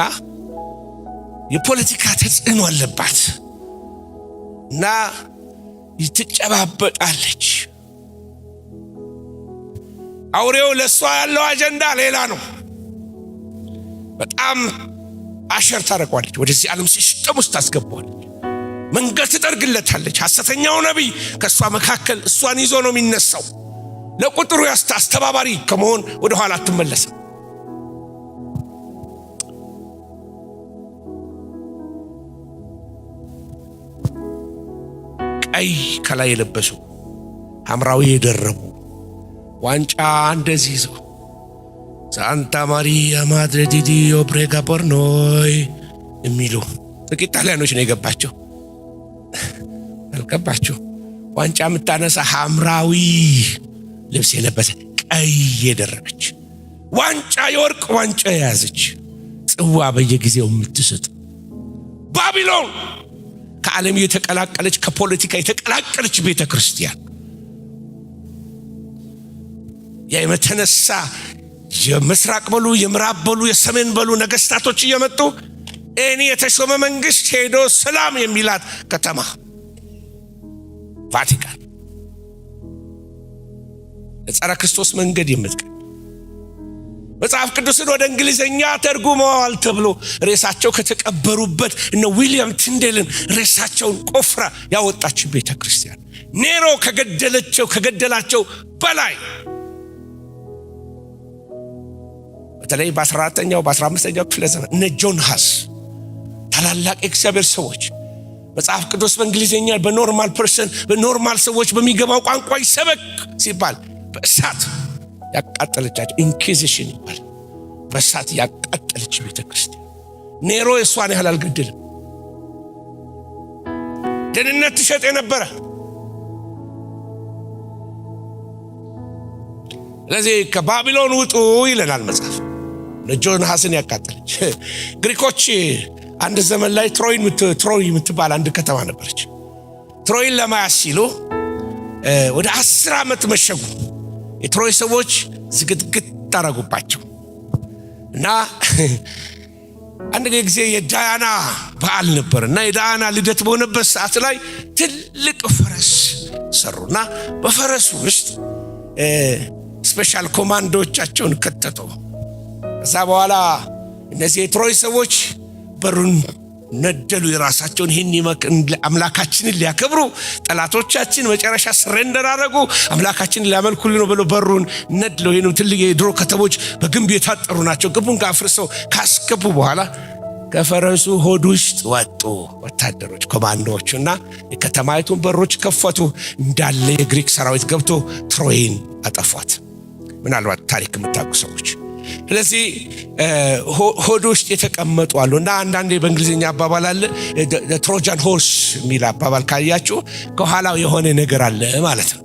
Speaker 1: የፖለቲካ ተጽዕኖ አለባት እና ትጨባበጣለች። አውሬው ለእሷ ያለው አጀንዳ ሌላ ነው። በጣም usher ታደርገዋለች። ወደዚህ ዓለም system ውስጥ ታስገባዋለች። መንገድ ትጠርግለታለች። ሐሰተኛው ነቢይ ከእሷ መካከል እሷን ይዞ ነው የሚነሳው። ለቁጥሩ ያስተ አስተባባሪ ከመሆን ወደ ኋላ አትመለስም። ቀይ ከላይ የለበሱ፣ ሐምራዊ የደረቡ፣ ዋንጫ እንደዚህ ይዘው "Santa Maria Madre di Dio prega per noi" የሚሉ ጥቂት ጣሊያኖች ነው የገባቸው። አልገባቸው። ዋንጫ የምታነሳ፣ ሐምራዊ ልብስ የለበሰ፣ ቀይ የደረበች፣ ዋንጫ፣ የወርቅ ዋንጫ የያዘች፣ ጽዋ በየጊዜው የምትስጥ ባቢሎን፣ ከዓለም የተቀላቀለች፣ ከፖለቲካ የተቀላቀለች ቤተ ክርስቲያን፣ የተነሳ የምስራቅ በሉ፣ የምዕራብ በሉ፣ የሰሜን በሉ ነገስታቶች እየመጡ እኔ የተሾመ መንግስት ሄዶ ሰላም የሚላት ከተማ ቫቲካን፣ ለጸረ ክርስቶስ መንገድ የምትቀ መጽሐፍ ቅዱስን ወደ እንግሊዝኛ ተርጉመዋል ተብሎ ሬሳቸው ከተቀበሩበት እነ ዊሊያም ቲንዴልን ሬሳቸውን ቆፍራ ያወጣች ቤተ ክርስቲያን፣ ኔሮ ከገደላቸው በላይ፣ በተለይ በ14ኛው በ15ኛው ክፍለ ዘመን እነ ጆን ሃስ፣ ታላላቅ የእግዚአብሔር ሰዎች፣ መጽሐፍ ቅዱስ በእንግሊዝኛ በ normal person፣ በ normal ሰዎች በሚገባው ቋንቋ ይሰበክ ሲባል በእሳት ያቃጠለቻቸው፣ Inquisition ይባላል። በእሳት ያቃጠለች ቤተ ክርስቲያን፣ ኔሮ የእሷን ያህል አልገደልም። ደህንነት ትሸጥ የነበረ። ስለዚህ ከባቢሎን ውጡ ይለናል መጽሐፍ። ጆን ሀስን ያቃጠለች። ግሪኮች አንድ ዘመን ላይ ትሮይ የምትባል አንድ ከተማ ነበረች። ትሮይን ለመያዝ ሲሉ ወደ 10 ዓመት መሸጉ። የትሮይ ሰዎች ዝግትግት አረጉባቸው እና አንድ ጊዜ የዳያና በዓል ነበር እና የዳያና ልደት በሆነበት ሰዓት ላይ ትልቅ ፈረስ ሰሩና በፈረሱ ውስጥ special ኮማንዶዎቻቸውን ከተቱ። ከዛ በኋላ እነዚህ የትሮይ ሰዎች በሩን ነደሉ። የራሳቸውን ይህን አምላካችንን ሊያከብሩ፣ ጠላቶቻችን መጨረሻ surrender አደረጉ፣ አምላካችንን ሊያመልኩልን ነው ብሎ በሩን ነድለው፣ ይህን ትልቅ የድሮ ከተሞች በግንብ የታጠሩ ናቸው። ግንቡን አፍርሰው ካስገቡ በኋላ ከፈረሱ ሆድ ውስጥ ወጡ ወታደሮች፣ ኮማንዶዎቹ እና የከተማይቱን በሮች ከፈቱ። እንዳለ የግሪክ ሰራዊት ገብቶ ትሮይን አጠፏት። ምናልባት ታሪክ የምታውቁ ሰዎች። ስለዚህ ሆድ ውስጥ የተቀመጡ አሉ እና አንዳንዴ በእንግሊዝኛ አባባል አለ፣ Trojan horse የሚል አባባል ካያችሁ ከኋላው የሆነ ነገር አለ ማለት ነው።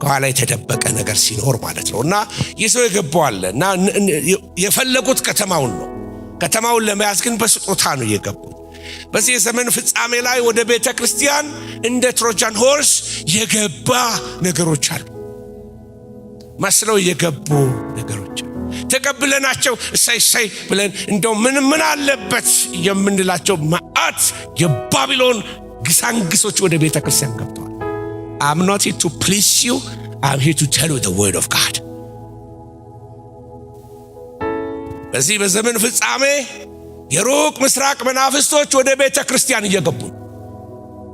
Speaker 1: ከኋላ የተደበቀ ነገር ሲኖር ማለት ነው። እና ይህ ሰው የገባው አለ እና የፈለጉት ከተማውን ነው። ከተማውን ለመያዝ ግን በስጦታ ነው የገቡት። በዚህ የዘመን ፍጻሜ ላይ ወደ ቤተ ክርስቲያን እንደ Trojan horse የገባ ነገሮች አሉ። መስለው የገቡ ነገሮች ተቀብለናቸው እሰይ እሰይ ብለን እንደው ምን ምን አለበት የምንላቸው መዓት የባቢሎን ግሳንግሶች ወደ ቤተ ክርስቲያን ገብተዋል። I'm not here to please you. I'm here to tell you the word of God. በዚህ በዘመን ፍጻሜ የሩቅ ምስራቅ መናፍስቶች ወደ ቤተ ክርስቲያን እየገቡ ነው።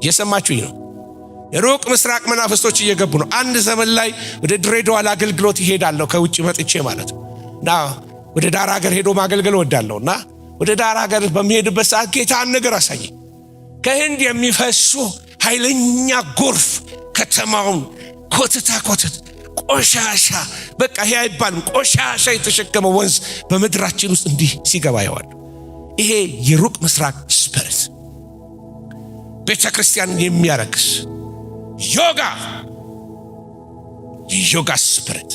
Speaker 1: እየሰማችሁኝ ነው? የሩቅ ምስራቅ መናፍስቶች እየገቡ ነው። አንድ ዘመን ላይ ወደ ድሬዳዋ ለአገልግሎት ይሄዳለሁ፣ ከውጭ መጥቼ ማለት ነው፣ እና ወደ ዳር ሀገር ሄዶ ማገልገል እወዳለሁ እና ወደ ዳር ሀገር በሚሄድበት ሰዓት ጌታ አንድ ነገር አሳየኝ። ከህንድ የሚፈሱ ኃይለኛ ጎርፍ ከተማውን ኮተታ ኮተት፣ ቆሻሻ፣ በቃ ይሄ አይባልም፣ ቆሻሻ የተሸከመ ወንዝ በምድራችን ውስጥ እንዲህ ሲገባ አየዋለሁ። ይሄ የሩቅ ምስራቅ spirit ቤተ ክርስቲያንን የሚያረክስ ዮጋ፣ የዮጋ spirit።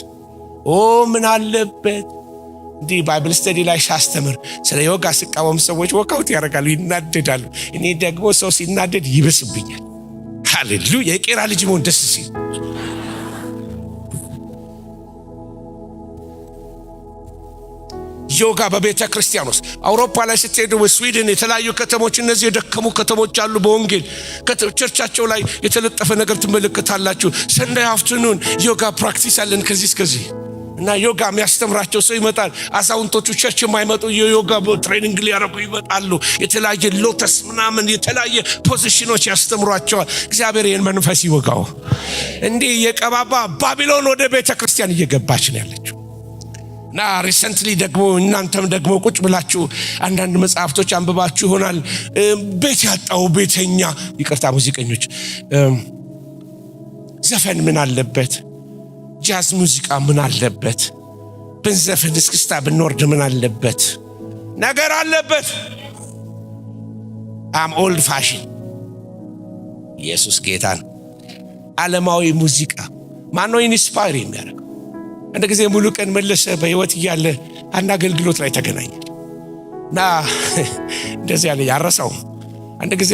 Speaker 1: ኦ ምን አለበት እንዲህ Bible study ላይ ሳስተምር ስለ ዮጋ ስቃወም ሰዎች walk out ያደርጋሉ፣ ይናደዳሉ። እኔ ደግሞ ሰው ሲናደድ ይብስብኛል። ሃሌሉያ! የቄራ ልጅ መሆን ደስ ሲል። ዮጋ በቤተ ክርስቲያን ውስጥ፣ አውሮፓ ላይ ስትሄዱ፣ ስዊድን፣ የተለያዩ ከተሞች፣ እነዚህ የደከሙ ከተሞች አሉ። በወንጌል ቸርቻቸው ላይ የተለጠፈ ነገር ትመለከታላችሁ። "Sunday afternoon yoga practice አለን ከዚህ እስከዚህ" እና ዮጋ የሚያስተምራቸው ሰው ይመጣል። አዛውንቶቹ church የማይመጡ የዮጋ training ሊያደርጉ ይመጣሉ። የተለያየ lotus ምናምን፣ የተለያየ ፖዚሽኖች ያስተምሯቸዋል። እግዚአብሔር ይህን መንፈስ ይወጋው። እንዲህ የቀባባ ባቢሎን ወደ ቤተ ክርስቲያን እየገባች ነው ያለችው። እና recently ደግሞ እናንተም ደግሞ ቁጭ ብላችሁ አንዳንድ መጽሐፍቶች አንብባችሁ ይሆናል። ቤት ያጣው ቤተኛ፣ ይቅርታ ሙዚቀኞች፣ ዘፈን ምን አለበት? ጃዝ ሙዚቃ ምን አለበት? ብንዘፍን፣ እስክስታ ብንወርድ ምን አለበት? ነገር አለበት። I'm old fashion። ኢየሱስ ጌታ ነው። ዓለማዊ ሙዚቃ ማነው inspire የሚያደርገው? አንድ ጊዜ ሙሉ ቀን መለሰ በሕይወት እያለ አንድ አገልግሎት ላይ ተገናኘን እና እንደዚህ ያለ ያረሳውም። አንድ ጊዜ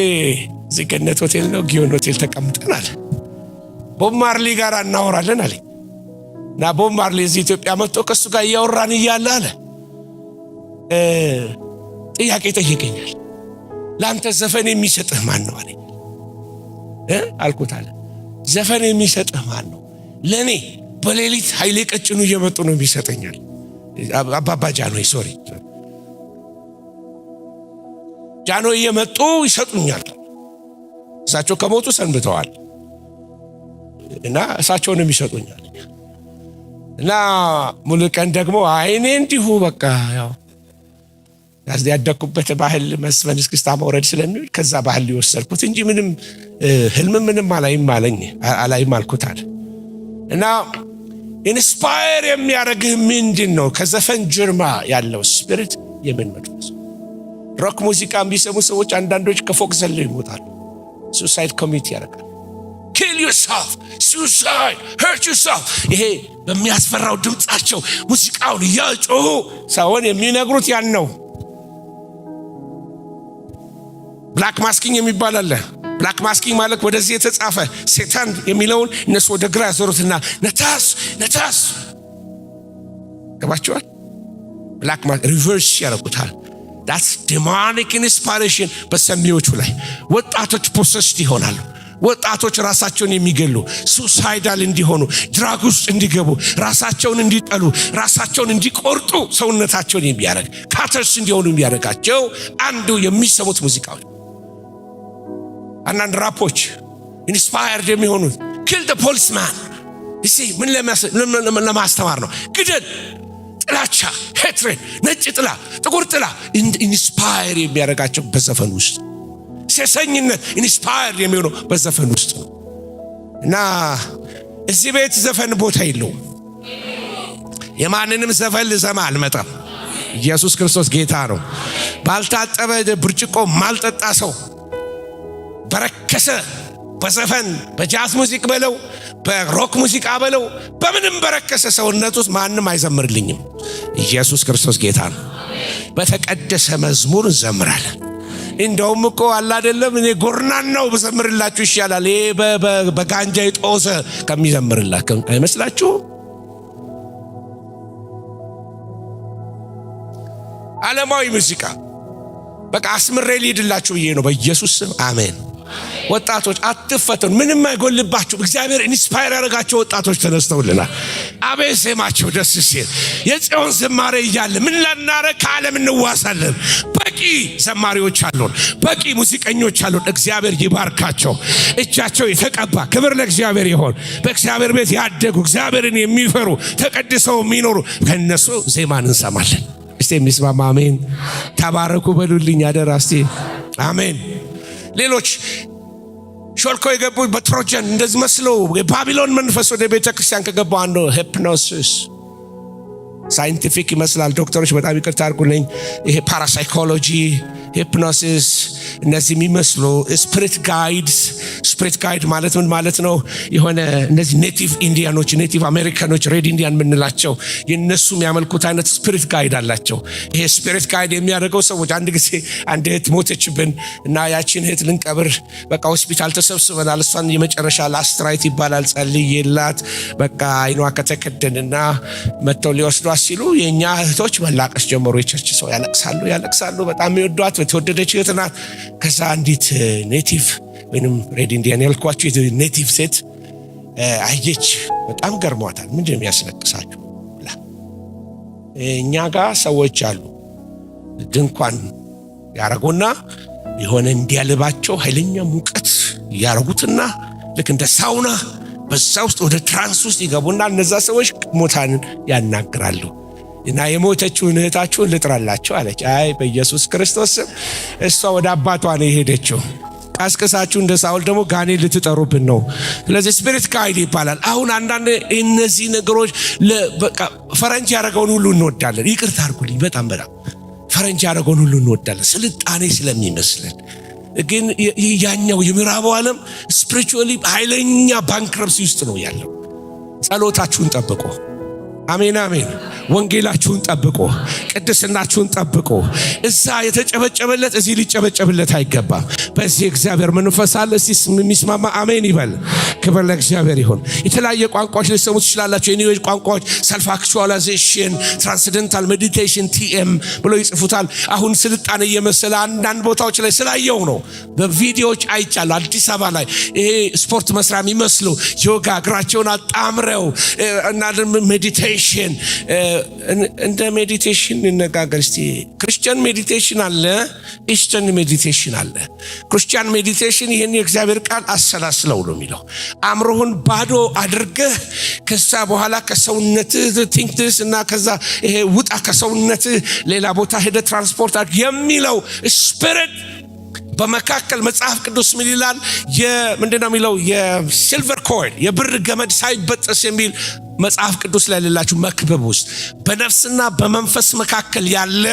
Speaker 1: እዚህ ገነት ሆቴል ነው፣ ጊዮን ሆቴል ተቀምጠናል። ቦብ ማርሊ ጋር እናወራለን አለኝ። እና ቦብ ማርሊ እዚህ ኢትዮጵያ መጥቶ ከእሱ ጋር እያወራን እያለ አለ፣ ጥያቄ ጠየቀኛል። "ለአንተ ዘፈን የሚሰጥህ ማን ነው?" አለኝ። አልኩት አለ፣ "ዘፈን የሚሰጥህ ማን ነው?" "ለእኔ በሌሊት ኃይሌ ቀጭኑ እየመጡ ነው የሚሰጠኛል።" አባባ ጃኖይ፣ sorry፣ ጃኖይ እየመጡ ይሰጡኛል። እሳቸው ከሞቱ ሰንብተዋል እና እሳቸውንም ይሰጡኛል። እና ሙሉ ቀን ደግሞ አይኔ እንዲሁ በቃ ያው ያደግኩበት ባህል መስፈን፣ እስክስታ መውረድ ስለሚውል ከዛ ባህል ሊወሰድኩት እንጂ ምንም ህልም ምንም አላይም አለኝ፣ አላይም አልኩታል። እና inspire የሚያደርግህ ምንድን ነው? ከዘፈን ጀርባ ያለው spirit የምን መንፈስ? Rock ሙዚቃ የሚሰሙ ሰዎች አንዳንዶች ከፎቅ ዘለው ይሞታሉ። Suicide commit ያደርጋል። Kill yourself፣ suicide፣ hurt yourself። ይሄ በሚያስፈራው ድምፃቸው ሙዚቃውን እያጮሁ ሰውን የሚነግሩት ያን ነው። Black masking የሚባል አለ። Black masking ማለት ወደዚህ የተጻፈ Satan የሚለውን እነሱ ወደ ግራ ያዞሩትና ነታስ ነታስ፣ ገባቸዋል። Black reverse ያደርጉታል። That's demonic inspiration በሰሚዎቹ ላይ። ወጣቶች possessed ይሆናሉ። ወጣቶች ራሳቸውን የሚገሉ፣ suicidal እንዲሆኑ፣ drug ውስጥ እንዲገቡ፣ ራሳቸውን እንዲጠሉ፣ ራሳቸውን እንዲቆርጡ ሰውነታቸውን የሚያደርግ፣ cutters እንዲሆኑ የሚያደርጋቸው አንዱ የሚሰሙት ሙዚቃዎች። አንዳንድ rap ኦች inspired የሚሆኑት kill the policeman ምን ለማስተማር ነው? ግደል፣ ጥላቻ፣ hatred፣ ነጭ ጥላ፣ ጥቁር ጥላ inspire የሚያደርጋቸው በዘፈን ውስጥ፣ ሴሰኝነት inspire የሚሆነው በዘፈን ውስጥ ነው። እና እዚህ ቤት ዘፈን ቦታ የለውም። የማንንም ዘፈን ልሰማ አልመጣም። ኢየሱስ ክርስቶስ ጌታ ነው። ባልታጠበ ብርጭቆ ማልጠጣ ሰው፣ በረከሰ በዘፈን፣ በ jazz music በለው፣ በ rock ሙዚቃ በለው፣ በምንም በረከሰ ሰውነት ውስጥ ማንም አይዘምርልኝም። ኢየሱስ ክርስቶስ ጌታ ነው። በተቀደሰ መዝሙር እንዘምራለን። እንደውም እኮ አለ አይደለም፣ እኔ ጎርናን ነው ብዘምርላችሁ ይሻላል፣ ይሄ በጋንጃ የጦዘ ከሚዘምርላችሁ አይመስላችሁም? ዓለማዊ ሙዚቃ በቃ አስምሬ ሊሄድላችሁ ብዬ ነው። በኢየሱስ ስም አሜን። ወጣቶች አትፈተኑ፣ ምንም አይጎልባችሁ። እግዚአብሔር inspire ያደረጋቸው ወጣቶች ተነስተውልናል። አቤት ዜማቸው ደስ ሲል! የጽዮን ዝማሬ እያለ ምን ላናረግ ከዓለም እንዋሳለን? በቂ ዘማሪዎች አሉን፣ በቂ ሙዚቀኞች አሉን። እግዚአብሔር ይባርካቸው። እጃቸው የተቀባ፣ ክብር ለእግዚአብሔር ይሆን። በእግዚአብሔር ቤት ያደጉ፣ እግዚአብሔርን የሚፈሩ፣ ተቀድሰው የሚኖሩ፣ ከእነሱ ዜማን እንሰማለን። እስቲ የሚስማማ አሜን። ተባረኩ በሉልኝ አደራ እስቲ አሜን። ሌሎች ሾልከው የገቡ በ Trojan እንደዚህ መስለው የባቢሎን መንፈስ ወደ ቤተ ክርስቲያን ከገባው አንዱ hypnosis። Scientific ይመስላል። ዶክተሮች በጣም ይቅርታ አድርጉልኝ። ይሄ parapsychology፣ hypnosis እነዚህ የሚመስሉ spirit guides። Spirit guide ማለት ምን ማለት ነው? የሆነ እነዚህ native Indian ኦች፣ Native American ኦች፣ Red Indian የምንላቸው የእነሱ የሚያመልኩት አይነት spirit guide አላቸው። ይሄ spirit guide የሚያደርገው ሰዎች፣ አንድ ጊዜ አንድ እህት ሞተችብን እና ያቺን እህት ልንቀብር በቃ ሆስፒታል ተሰብስበናል። እሷን የመጨረሻ last rite ይባላል፣ ጸልዬላት በቃ አይኗ ከተከደንና መጥተው ሊወስዷት ሲሉ የእኛ እህቶች መላቀስ ጀመሩ። የ church ሰው ያለቅሳሉ፣ ያለቅሳሉ። በጣም የሚወዷት የተወደደች እህት ናት። ከዛ አንዲት native ወይም Red Indian ያልኳቸው native ሴት አየች። በጣም ገርሟታል። "ምንድን ነው የሚያስለቅሳችሁ?" ብላ፣ "እኛ ጋር ሰዎች አሉ፣ ድንኳን ያረጉና የሆነ እንዲያልባቸው ኃይለኛ ሙቀት ያረጉትና ልክ እንደ ሳውና በዛ ውስጥ ወደ trance ውስጥ ይገቡና እነዛ ሰዎች ሙታንን ያናግራሉ እና የሞተችውን እህታችሁን ልጥራላችሁ" አለች። አይ፣ በኢየሱስ ክርስቶስ ስም፣ እሷ ወደ አባቷ ነው የሄደችው። ቀስቅሳችሁ እንደ ሳውል ደግሞ ጋኔን ልትጠሩብን ነው። ስለዚህ spirit guide ይባላል። አሁን አንዳንድ እነዚህ ነገሮች በቃ ፈረንጅ ያደረገውን ሁሉ እንወዳለን። ይቅርታ አድርጉልኝ፣ በጣም በጣም ፈረንጅ ያደረገውን ሁሉ እንወዳለን፣ ስልጣኔ ስለሚመስለን። ግን ያኛው የምዕራቡ ዓለም spiritually ኃይለኛ bankruptcy ውስጥ ነው ያለው። ጸሎታችሁን ጠብቁ። አሜን አሜን። ወንጌላችሁን ጠብቁ፣ ቅድስናችሁን ጠብቁ። እዛ የተጨበጨበለት እዚህ ሊጨበጨብለት አይገባም። በዚህ እግዚአብሔር መንፈስ አለ። እስቲ የሚስማማ አሜን ይበል። ክብር ለእግዚአብሔር ይሁን። የተለያየ ቋንቋዎች ልትሰሙ ትችላላችሁ። የ New Age ቋንቋዎች self actualization፣ transcendental meditation TM ብሎ ይጽፉታል። አሁን ስልጣኔ እየመሰለ አንዳንድ ቦታዎች ላይ ስላየው ነው፣ በቪዲዮዎች አይቻለሁ። አዲስ አበባ ላይ ይሄ ስፖርት መስሪያ የሚመስሉ ዮጋ እግራቸውን አጣምረው እና meditation፣ እንደ meditation እንነጋገር እስቲ። Christian meditation አለ፣ Eastern meditation አለ። Christian meditation ይህን የእግዚአብሔር ቃል አሰላስለው ነው የሚለው። አእምሮህን ባዶ አድርገህ ከዛ በኋላ ከሰውነትህ think እና ከዛ ይሄ ውጣ፣ ከሰውነትህ ሌላ ቦታ ሄደህ ትራንስፖርት የሚለው spirit በመካከል መጽሐፍ ቅዱስ ምን ይላል? ምንድን ነው የሚለው? የ silver coil፣ የብር ገመድ ሳይበጠስ የሚል መጽሐፍ ቅዱስ ላይ ሌላችሁ መክብብ ውስጥ በነፍስና በመንፈስ መካከል ያለ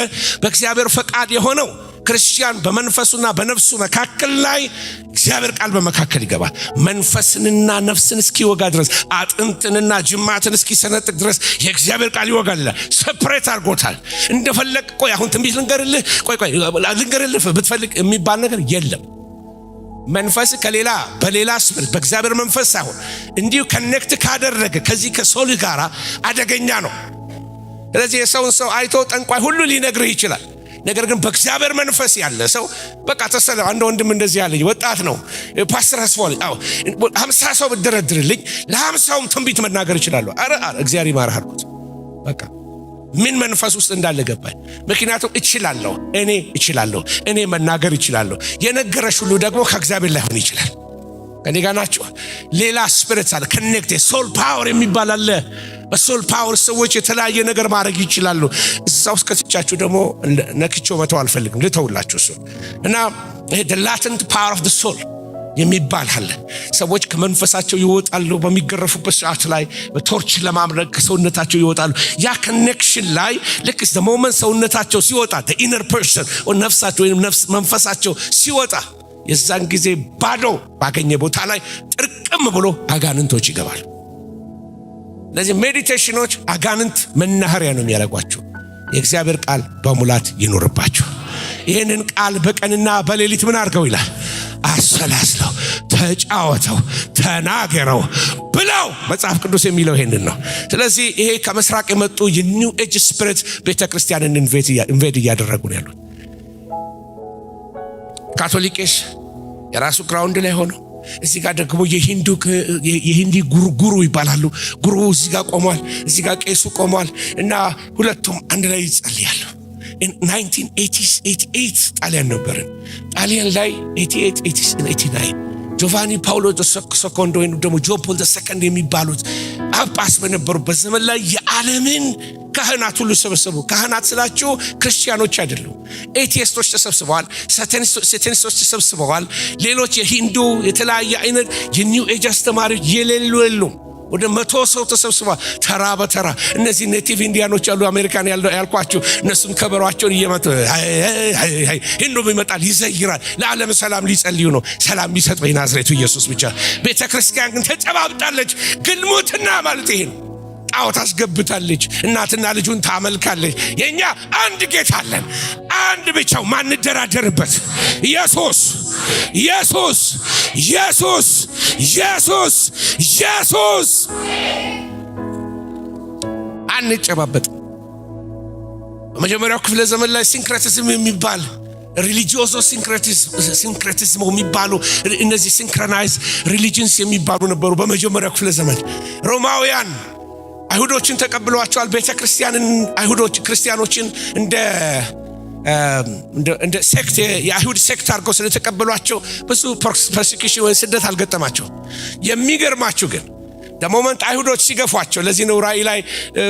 Speaker 1: በእግዚአብሔር ፈቃድ የሆነው ክርስቲያን በመንፈሱና በነፍሱ መካከል ላይ እግዚአብሔር ቃል በመካከል ይገባል። መንፈስንና ነፍስን እስኪወጋ ድረስ፣ አጥንትንና ጅማትን እስኪሰነጥቅ ድረስ የእግዚአብሔር ቃል ይወጋል ይላል። Separate አድርጎታል። እንደፈለግ ቆይ አሁን ትንቢት ልንገርልህ፣ ቆይ ቆይ ልንገርልህ ብትፈልግ የሚባል ነገር የለም። መንፈስ ከሌላ በሌላ spirit በእግዚአብሔር መንፈስ ሳይሆን እንዲሁ connect ካደረገ ከዚህ ከ soul ጋር አደገኛ ነው። ስለዚህ የሰውን ሰው አይቶ ጠንቋይ ሁሉ ሊነግርህ ይችላል። ነገር ግን በእግዚአብሔር መንፈስ ያለ ሰው በቃ ተሰለ። አንድ ወንድም እንደዚህ ያለኝ ወጣት ነው። "ፓስተር አስፋው፣ 50 ሰው ብትደረድርልኝ ለ50ውም ትንቢት መናገር እችላለሁ።" አረ እግዚአብሔር ይማርህ አልኩት። በቃ ምን መንፈስ ውስጥ እንዳለ ገባኝ። ምክንያቱም እችላለሁ፣ እኔ እችላለሁ፣ እኔ መናገር እችላለሁ። የነገረሽ ሁሉ ደግሞ ከእግዚአብሔር ላይሆን ይችላል። ከኔ ጋር ናችሁ። ሌላ spirit አለ፣ connect soul power የሚባል አለ። በ soul power ሰዎች የተለያየ ነገር ማድረግ ይችላሉ። እዛ ውስጥ ከትቻችሁ ደግሞ ነክቼው መተው አልፈልግም፣ ልተውላችሁ እሱን። እና ይሄ latent power of soul የሚባል አለ። ሰዎች ከመንፈሳቸው ይወጣሉ። በሚገረፉበት ሰዓት ላይ በ torch ለማምለክ ከሰውነታቸው ይወጣሉ። ያ connection ላይ ልክ moment ሰውነታቸው ሲወጣ፣ inner person ነፍሳቸው ወይም መንፈሳቸው ሲወጣ፣ የዛን ጊዜ ባዶ ባገኘ ቦታ ላይ ጥርቅም ብሎ አጋንንቶች ይገባል። ለዚህ meditation ኖች አጋንንት መናኸሪያ ነው የሚያደርጓቸው። የእግዚአብሔር ቃል በሙላት ይኖርባችሁ። ይህንን ቃል በቀንና በሌሊት ምን አድርገው ይላል? አሰላስለው፣ ተጫወተው፣ ተናገረው ብለው መጽሐፍ ቅዱስ የሚለው ይሄንን ነው። ስለዚህ ይሄ ከምስራቅ የመጡ የ New Age spirit ቤተ ክርስቲያንን invade እያደረጉ ነው ያሉት። ካቶሊክ ቄስ የራሱ ground ላይ ሆኖ፣ እዚህ ጋር ደግሞ የሂንዲ guru ይባላሉ። Guru እዚህ ጋር ቆሟል፣ እዚህ ጋር ቄሱ ቆሟል፣ እና ሁለቱም አንድ ላይ ይጸልያሉ። 1988 ጣሊያን ነበርን። ጣሊያን ላይ 88፣ 89 ጆቫኒ ፓውሎ ሰኮንዶ ወይም ደግሞ John Paul Second የሚባሉት ጳጳስ በነበሩበት ዘመን ላይ የዓለምን ካህናት ሁሉ ሰበሰቡ። ካህናት ስላችሁ ክርስቲያኖች አይደሉም። Atheist ኦች ተሰብስበዋል። Satanist ኦች ተሰብስበዋል። ሌሎች የሂንዱ የተለያየ አይነት የ New Age አስተማሪዎች የሌሉ የሉም። ወደ 100 ሰው ተሰብስበዋል። ተራ በተራ እነዚህ native Indian ኖች ያሉ አሜሪካን ያልኳችሁ እነሱም ከበሯቸውን እየመቱ፣ ሂንዱም ይመጣል፣ ይዘይራል። ለዓለም ሰላም ሊጸልዩ ነው። ሰላም የሚሰጥ የናዝሬቱ ኢየሱስ ብቻ። ቤተ ክርስቲያን ግን ተጨባብጣለች። ግልሙትና ማለት ይሄ ነው። ጣዖት አስገብታለች። እናትና ልጁን ታመልካለች። የእኛ አንድ ጌታ አለን፣ አንድ ብቻው ማንደራደርበት ኢየሱስ፣ ኢየሱስ፣ ኢየሱስ፣ ኢየሱስ፣ ኢየሱስ። አንጨባበጥም። በመጀመሪያው ክፍለ ዘመን ላይ syncretism የሚባል፣ religioso syncretism የሚባሉ፣ እነዚህ syncretize religions የሚባሉ ነበሩ። በመጀመሪያው ክፍለ ዘመን ሮማውያን አይሁዶችን ተቀብለዋቸዋል። ቤተ ክርስቲያንን አይሁዶች ክርስቲያኖችን እንደ sect፣ የአይሁድ sect አድርገው ስለተቀበሏቸው ብዙ persecution ወይ ስደት አልገጠማቸው። የሚገርማችሁ ግን The moment አይሁዶች ሲገፏቸው፣ ለዚህ ነው ራእይ ላይ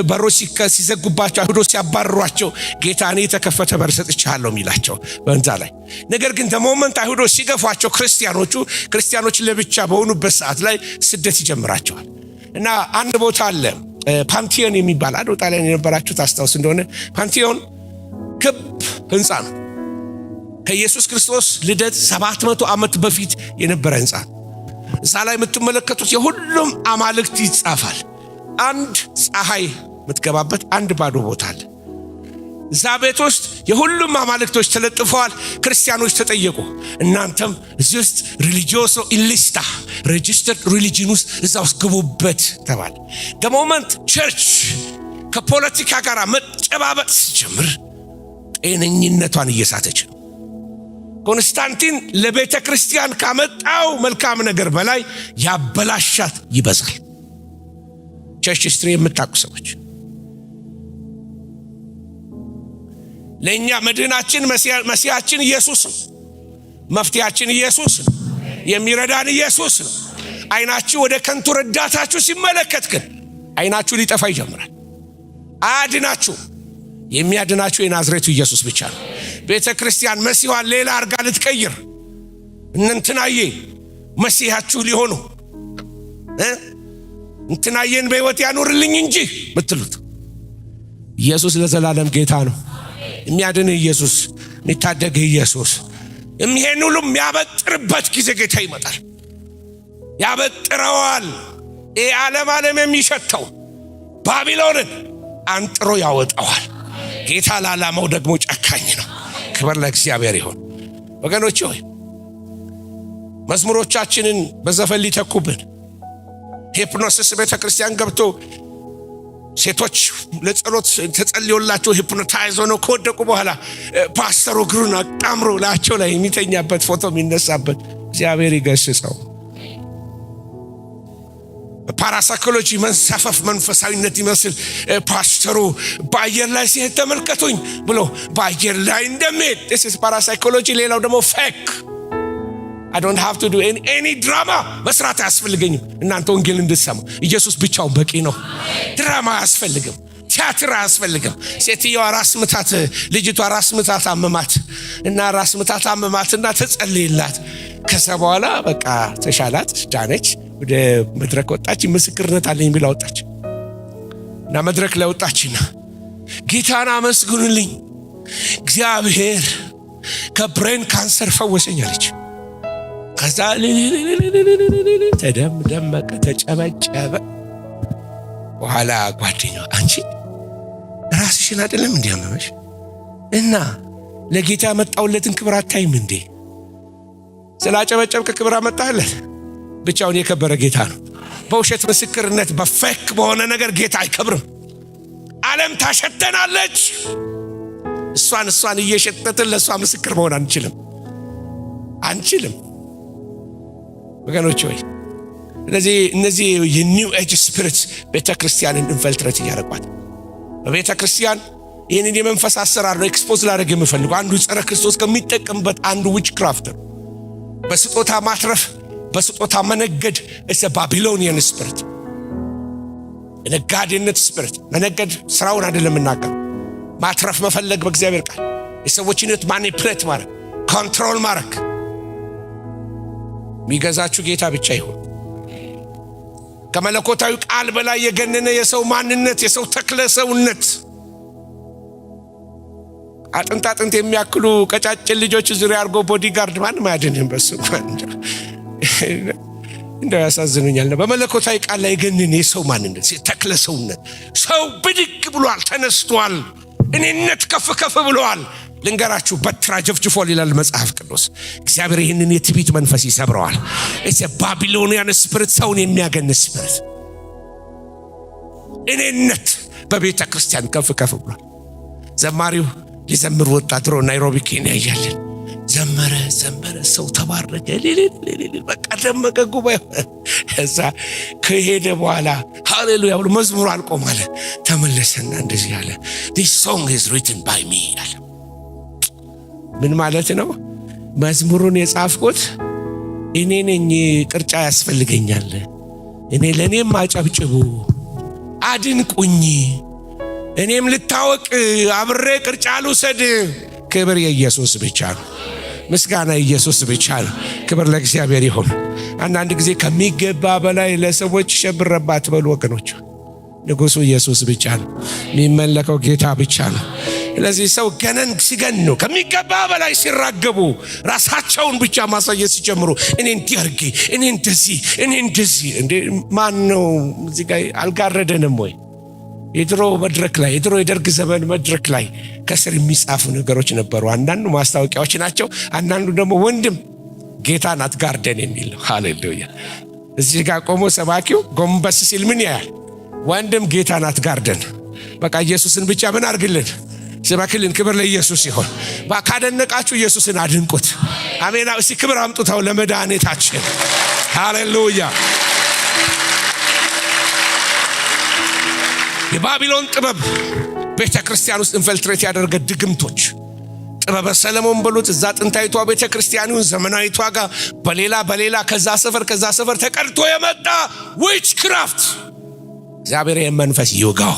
Speaker 1: በሮች ሲዘጉባቸው፣ አይሁዶች ሲያባርሯቸው ጌታ እኔ የተከፈተ በር ሰጥቼሃለሁ የሚላቸው በእንዛ ላይ። ነገር ግን the moment አይሁዶች ሲገፏቸው፣ ክርስቲያኖች ለብቻ በሆኑበት ሰዓት ላይ ስደት ይጀምራቸዋል። እና አንድ ቦታ አለ፣ ፓንቲዮን የሚባል። አንድ ጣሊያን የነበራችሁ ታስታውስ እንደሆነ ፓንቲዮን ክብ ህንፃ ነው። ከኢየሱስ ክርስቶስ ልደት 700 ዓመት በፊት የነበረ ህንፃ ነው። እዛ ላይ የምትመለከቱት የሁሉም አማልክት ይጻፋል። አንድ ፀሐይ የምትገባበት አንድ ባዶ ቦታ አለ። እዛ ቤት ውስጥ የሁሉም አማልክቶች ተለጥፈዋል። ክርስቲያኖች ተጠየቁ። እናንተም እዚህ ውስጥ religioso illicita registered religion ውስጥ እዛ ውስጥ ግቡበት ተባለ። The moment church ከፖለቲካ ጋር መጨባበጥ ሲጀምር ጤነኝነቷን እየሳተች ነው። ኮንስታንቲን ለቤተ ክርስቲያን ካመጣው መልካም ነገር በላይ ያበላሻት ይበዛል። Church history የምታውቁ ሰዎች፣ ለእኛ መድህናችን መሲያችን ኢየሱስ ነው። መፍትያችን ኢየሱስ ነው። የሚረዳን ኢየሱስ ነው። አይናችሁ ወደ ከንቱ ረዳታችሁ ሲመለከት ግን አይናችሁ ሊጠፋ ይጀምራል። አያድናችሁ። የሚያድናችሁ የናዝሬቱ ኢየሱስ ብቻ ነው። ቤተ ክርስቲያን መሲኋን ሌላ አርጋ ልትቀይር፣ እነንትናዬ መሲሐችሁ ሊሆኑ፣ እንትናዬን በሕይወት ያኑርልኝ እንጂ ምትሉት፣ ኢየሱስ ለዘላለም ጌታ ነው። የሚያድንህ ኢየሱስ፣ የሚታደግህ ኢየሱስ። ይሄን ሁሉ የሚያበጥርበት ጊዜ ጌታ ይመጣል። ያበጥረዋል። ይህ ዓለም ዓለም የሚሸተው ባቢሎንን አንጥሮ ያወጣዋል። ጌታ ለዓላማው ደግሞ ጨካኝ ነው። ክብር ለእግዚአብሔር ይሁን። ወገኖች ሆይ፣ መዝሙሮቻችንን በዘፈን ሊተኩብን፣ hypnosis ቤተ ክርስቲያን ገብቶ ሴቶች ለጸሎት ተጸልዮላቸው hypnotize ሆነው ከወደቁ በኋላ ፓስተሩ እግሩን አጣምሮ ላያቸው ላይ የሚተኛበት ፎቶ የሚነሳበት፣ እግዚአብሔር ይገስጸው። Parapsychology መንሳፈፍ መንፈሳዊነት ይመስል ፓስተሩ በአየር ላይ ሲሄድ ተመልከቱኝ ብሎ በአየር ላይ እንደሚሄድ፣ this is parapsychology። ሌላው ደግሞ fake። I don't have to do any drama መስራት አያስፈልገኝም። እናንተ ወንጌል እንድትሰሙ ኢየሱስ ብቻውን በቂ ነው። ድራማ አያስፈልግም። ቲያትር አያስፈልግም። ሴትየዋ ራስ ምታት፣ ልጅቷ ራስ ምታት አመማት እና ራስ ምታት አመማትና ተጸልይላት። ከዛ በኋላ በቃ ተሻላት፣ ዳነች። ወደ መድረክ ወጣች። ምስክርነት አለኝ ብላ ወጣች እና መድረክ ላይ ወጣችና ጌታን አመስግኑልኝ፣ እግዚአብሔር ከ brain cancer ፈወሰኝ አለች። ከዛ ተደም ደመቀ፣ ተጨበጨበ። በኋላ ጓደኛዋ አንቺ ራስሽን አይደለም እንዲያመመሽ እና ለጌታ ያመጣውለትን ክብር አታይም እንዴ? ስላጨበጨብክ ክብር አመጣህለት? ብቻውን የከበረ ጌታ ነው። በውሸት ምስክርነት፣ በ fake በሆነ ነገር ጌታ አይከብርም። ዓለም ታሸተናለች። እሷን እየሸተትን ለእሷ ምስክር መሆን አንችልም፣ አንችልም ወገኖች ወይ። ስለዚህ እነዚህ የ new age spirit ቤተ ክርስቲያንን infiltrate እያደረጓት፣ በቤተ ክርስቲያን ይህንን የመንፈስ አሰራር ነው expose ላደርግ የምፈልገው። አንዱ ጸረ ክርስቶስ ከሚጠቀምበት አንዱ witchcraft ነው። በስጦታ ማትረፍ፣ በስጦታ መነገድ it's a Babylonian spirit፣ የነጋዴነት spirit። መነገድ ስራውን አይደለም የምናገር፣ ማትረፍ መፈለግ፣ በእግዚአብሔር ቃል የሰዎችን ሕይወት manipulate ማድረግ፣ control ማድረግ። የሚገዛችሁ ጌታ ብቻ ይሁን። ከመለኮታዊ ቃል በላይ የገነነ የሰው ማንነት፣ የሰው ተክለ ሰውነት፣ አጥንት አጥንት የሚያክሉ ቀጫጭን ልጆች ዙሪያ አድርጎ bodyguard፣ ማንም አያድንህም። በሱ እንደው ያሳዝኑኛል። በመለኮታዊ ቃል ላይ የገነነ የሰው ማንነት፣ ተክለ ሰውነት፣ ሰው ብድግ ብሏል፣ ተነስቷል። እኔነት ከፍ ከፍ ብለዋል። ልንገራችሁ፣ በትር አጀፍጅፏል ይላል መጽሐፍ ቅዱስ። እግዚአብሔር ይህንን የትቢት መንፈስ ይሰብረዋል። Babylonian spirit፣ ሰውን የሚያገን spirit፣ እኔነት በቤተ ክርስቲያን ከፍ ከፍ ብሏል። ዘማሪው ሊዘምር ወጣ። ድሮ ናይሮቢ ኬንያ እያለን ዘመረ ዘመረ፣ ሰው ተባረከ፣ በቃ ደመቀ ጉባኤ። እዛ ከሄደ በኋላ ሃሌሉያ ብሎ መዝሙሩ አልቆም አለ። ተመለሰና እንደዚህ አለ፣ "This song is written by me" አለ። ምን ማለት ነው? መዝሙሩን የጻፍኩት እኔ ነኝ፣ ቅርጫ ያስፈልገኛል። እኔ ለእኔም አጨብጭቡ፣ አድንቁኝ፣ እኔም ልታወቅ፣ አብሬ ቅርጫ ልውሰድ። ክብር የኢየሱስ ብቻ ነው። ምስጋና የኢየሱስ ብቻ ነው። ክብር ለእግዚአብሔር ይሁን። አንዳንድ ጊዜ ከሚገባ በላይ ለሰዎች ሸብረባ አትበሉ ወገኖች። ንጉሱ ኢየሱስ ብቻ ነው። የሚመለከው ጌታ ብቻ ነው። ስለዚህ ሰው ገነን ሲገኑ ከሚገባ በላይ ሲራገቡ ራሳቸውን ብቻ ማሳየት ሲጀምሩ እኔ እንዲህ አድርጌ፣ እኔ እንደዚህ፣ እኔ እንደዚህ፣ እንዴ ማን ነው እዚህ ጋር አልጋረደንም ወይ? የድሮ መድረክ ላይ፣ የድሮ የደርግ ዘመን መድረክ ላይ ከስር የሚጻፉ ነገሮች ነበሩ። አንዳንዱ ማስታወቂያዎች ናቸው፣ አንዳንዱ ደግሞ ወንድም ጌታን አትጋርደን የሚል ነው። ሃሌሉያ! እዚህ ጋር ቆሞ ሰባኪው ጎንበስ ሲል ምን ያያል? ወንድም ጌታን አትጋርደን፣ በቃ ኢየሱስን ብቻ ምን አድርግልን፣ ስበክልን። ክብር ለኢየሱስ ይሁን። ካደነቃችሁ ኢየሱስን አድንቁት። አሜን። እስቲ ክብር አምጡታው ለመድኃኒታችን። ሃሌሉያ። የባቢሎን ጥበብ ቤተ ክርስቲያን ውስጥ infiltrate ያደረገ ድግምቶች፣ ጥበበ ሰለሞን በሉት፣ እዛ ጥንታዊቷ ቤተ ክርስቲያን ይሁን ዘመናዊቷ ጋር በሌላ በሌላ ከዛ ሰፈር ከዛ ሰፈር ተቀድቶ የመጣ witchcraft፣ እግዚአብሔር ይህን መንፈስ ይውጋው።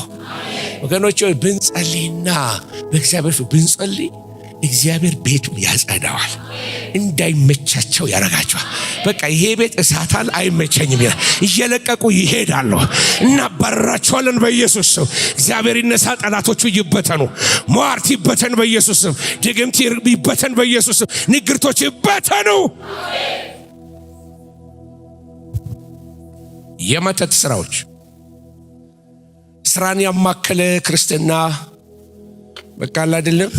Speaker 1: ወገኖች ሆይ፣ ብንጸልይና በእግዚአብሔር ፊት ብንጸልይ እግዚአብሔር ቤቱን ያጸዳዋል። እንዳይመቻቸው ያደርጋቸዋል። በቃ ይሄ ቤት እሳታል አይመቸኝም ይላል። እየለቀቁ ይሄዳሉ። እናባረራቸዋለን በኢየሱስ ስም። እግዚአብሔር ይነሳ፣ ጠላቶቹ ይበተኑ። ሟርት ይበተን በኢየሱስ ስም። ድግምት ይበተን በኢየሱስ ስም። ንግርቶች ይበተኑ። የመተት ስራዎች፣ ስራን ያማከለ ክርስትና በቃ አይደለም።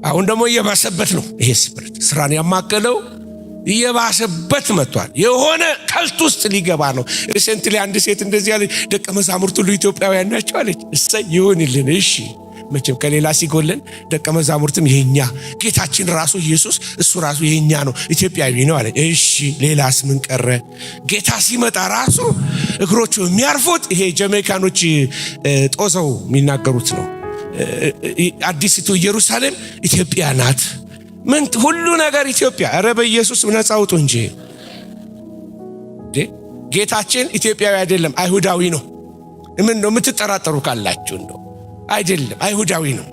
Speaker 1: አሁን ደግሞ እየባሰበት ነው። ይሄ spirit ስራን ያማከለው እየባሰበት መጥቷል። የሆነ cult ውስጥ ሊገባ ነው። Recently አንድ ሴት እንደዚህ ያለች፣ ደቀ መዛሙርት ሁሉ ኢትዮጵያውያን ናቸው አለች። እሰይ ይሁንልን። እሺ መቼም ከሌላ ሲጎለን ደቀ መዛሙርትም የኛ፣ ጌታችን ራሱ ኢየሱስ እሱ ራሱ የኛ ነው፣ ኢትዮጵያዊ ነው አለ። እሺ ሌላስ ምን ቀረ? ጌታ ሲመጣ ራሱ እግሮቹ የሚያርፉት፣ ይሄ ጀሜይካኖች ጦዘው የሚናገሩት ነው። አዲሲቱ ኢየሩሳሌም ኢትዮጵያ ናት። ምን ሁሉ ነገር ኢትዮጵያ። ኧረ በኢየሱስ ነፃ አውጡ እንጂ። ጌታችን ኢትዮጵያዊ አይደለም፣ አይሁዳዊ ነው። ምን ነው የምትጠራጠሩ ካላችሁ እንደው አይደለም፣ አይሁዳዊ ነው።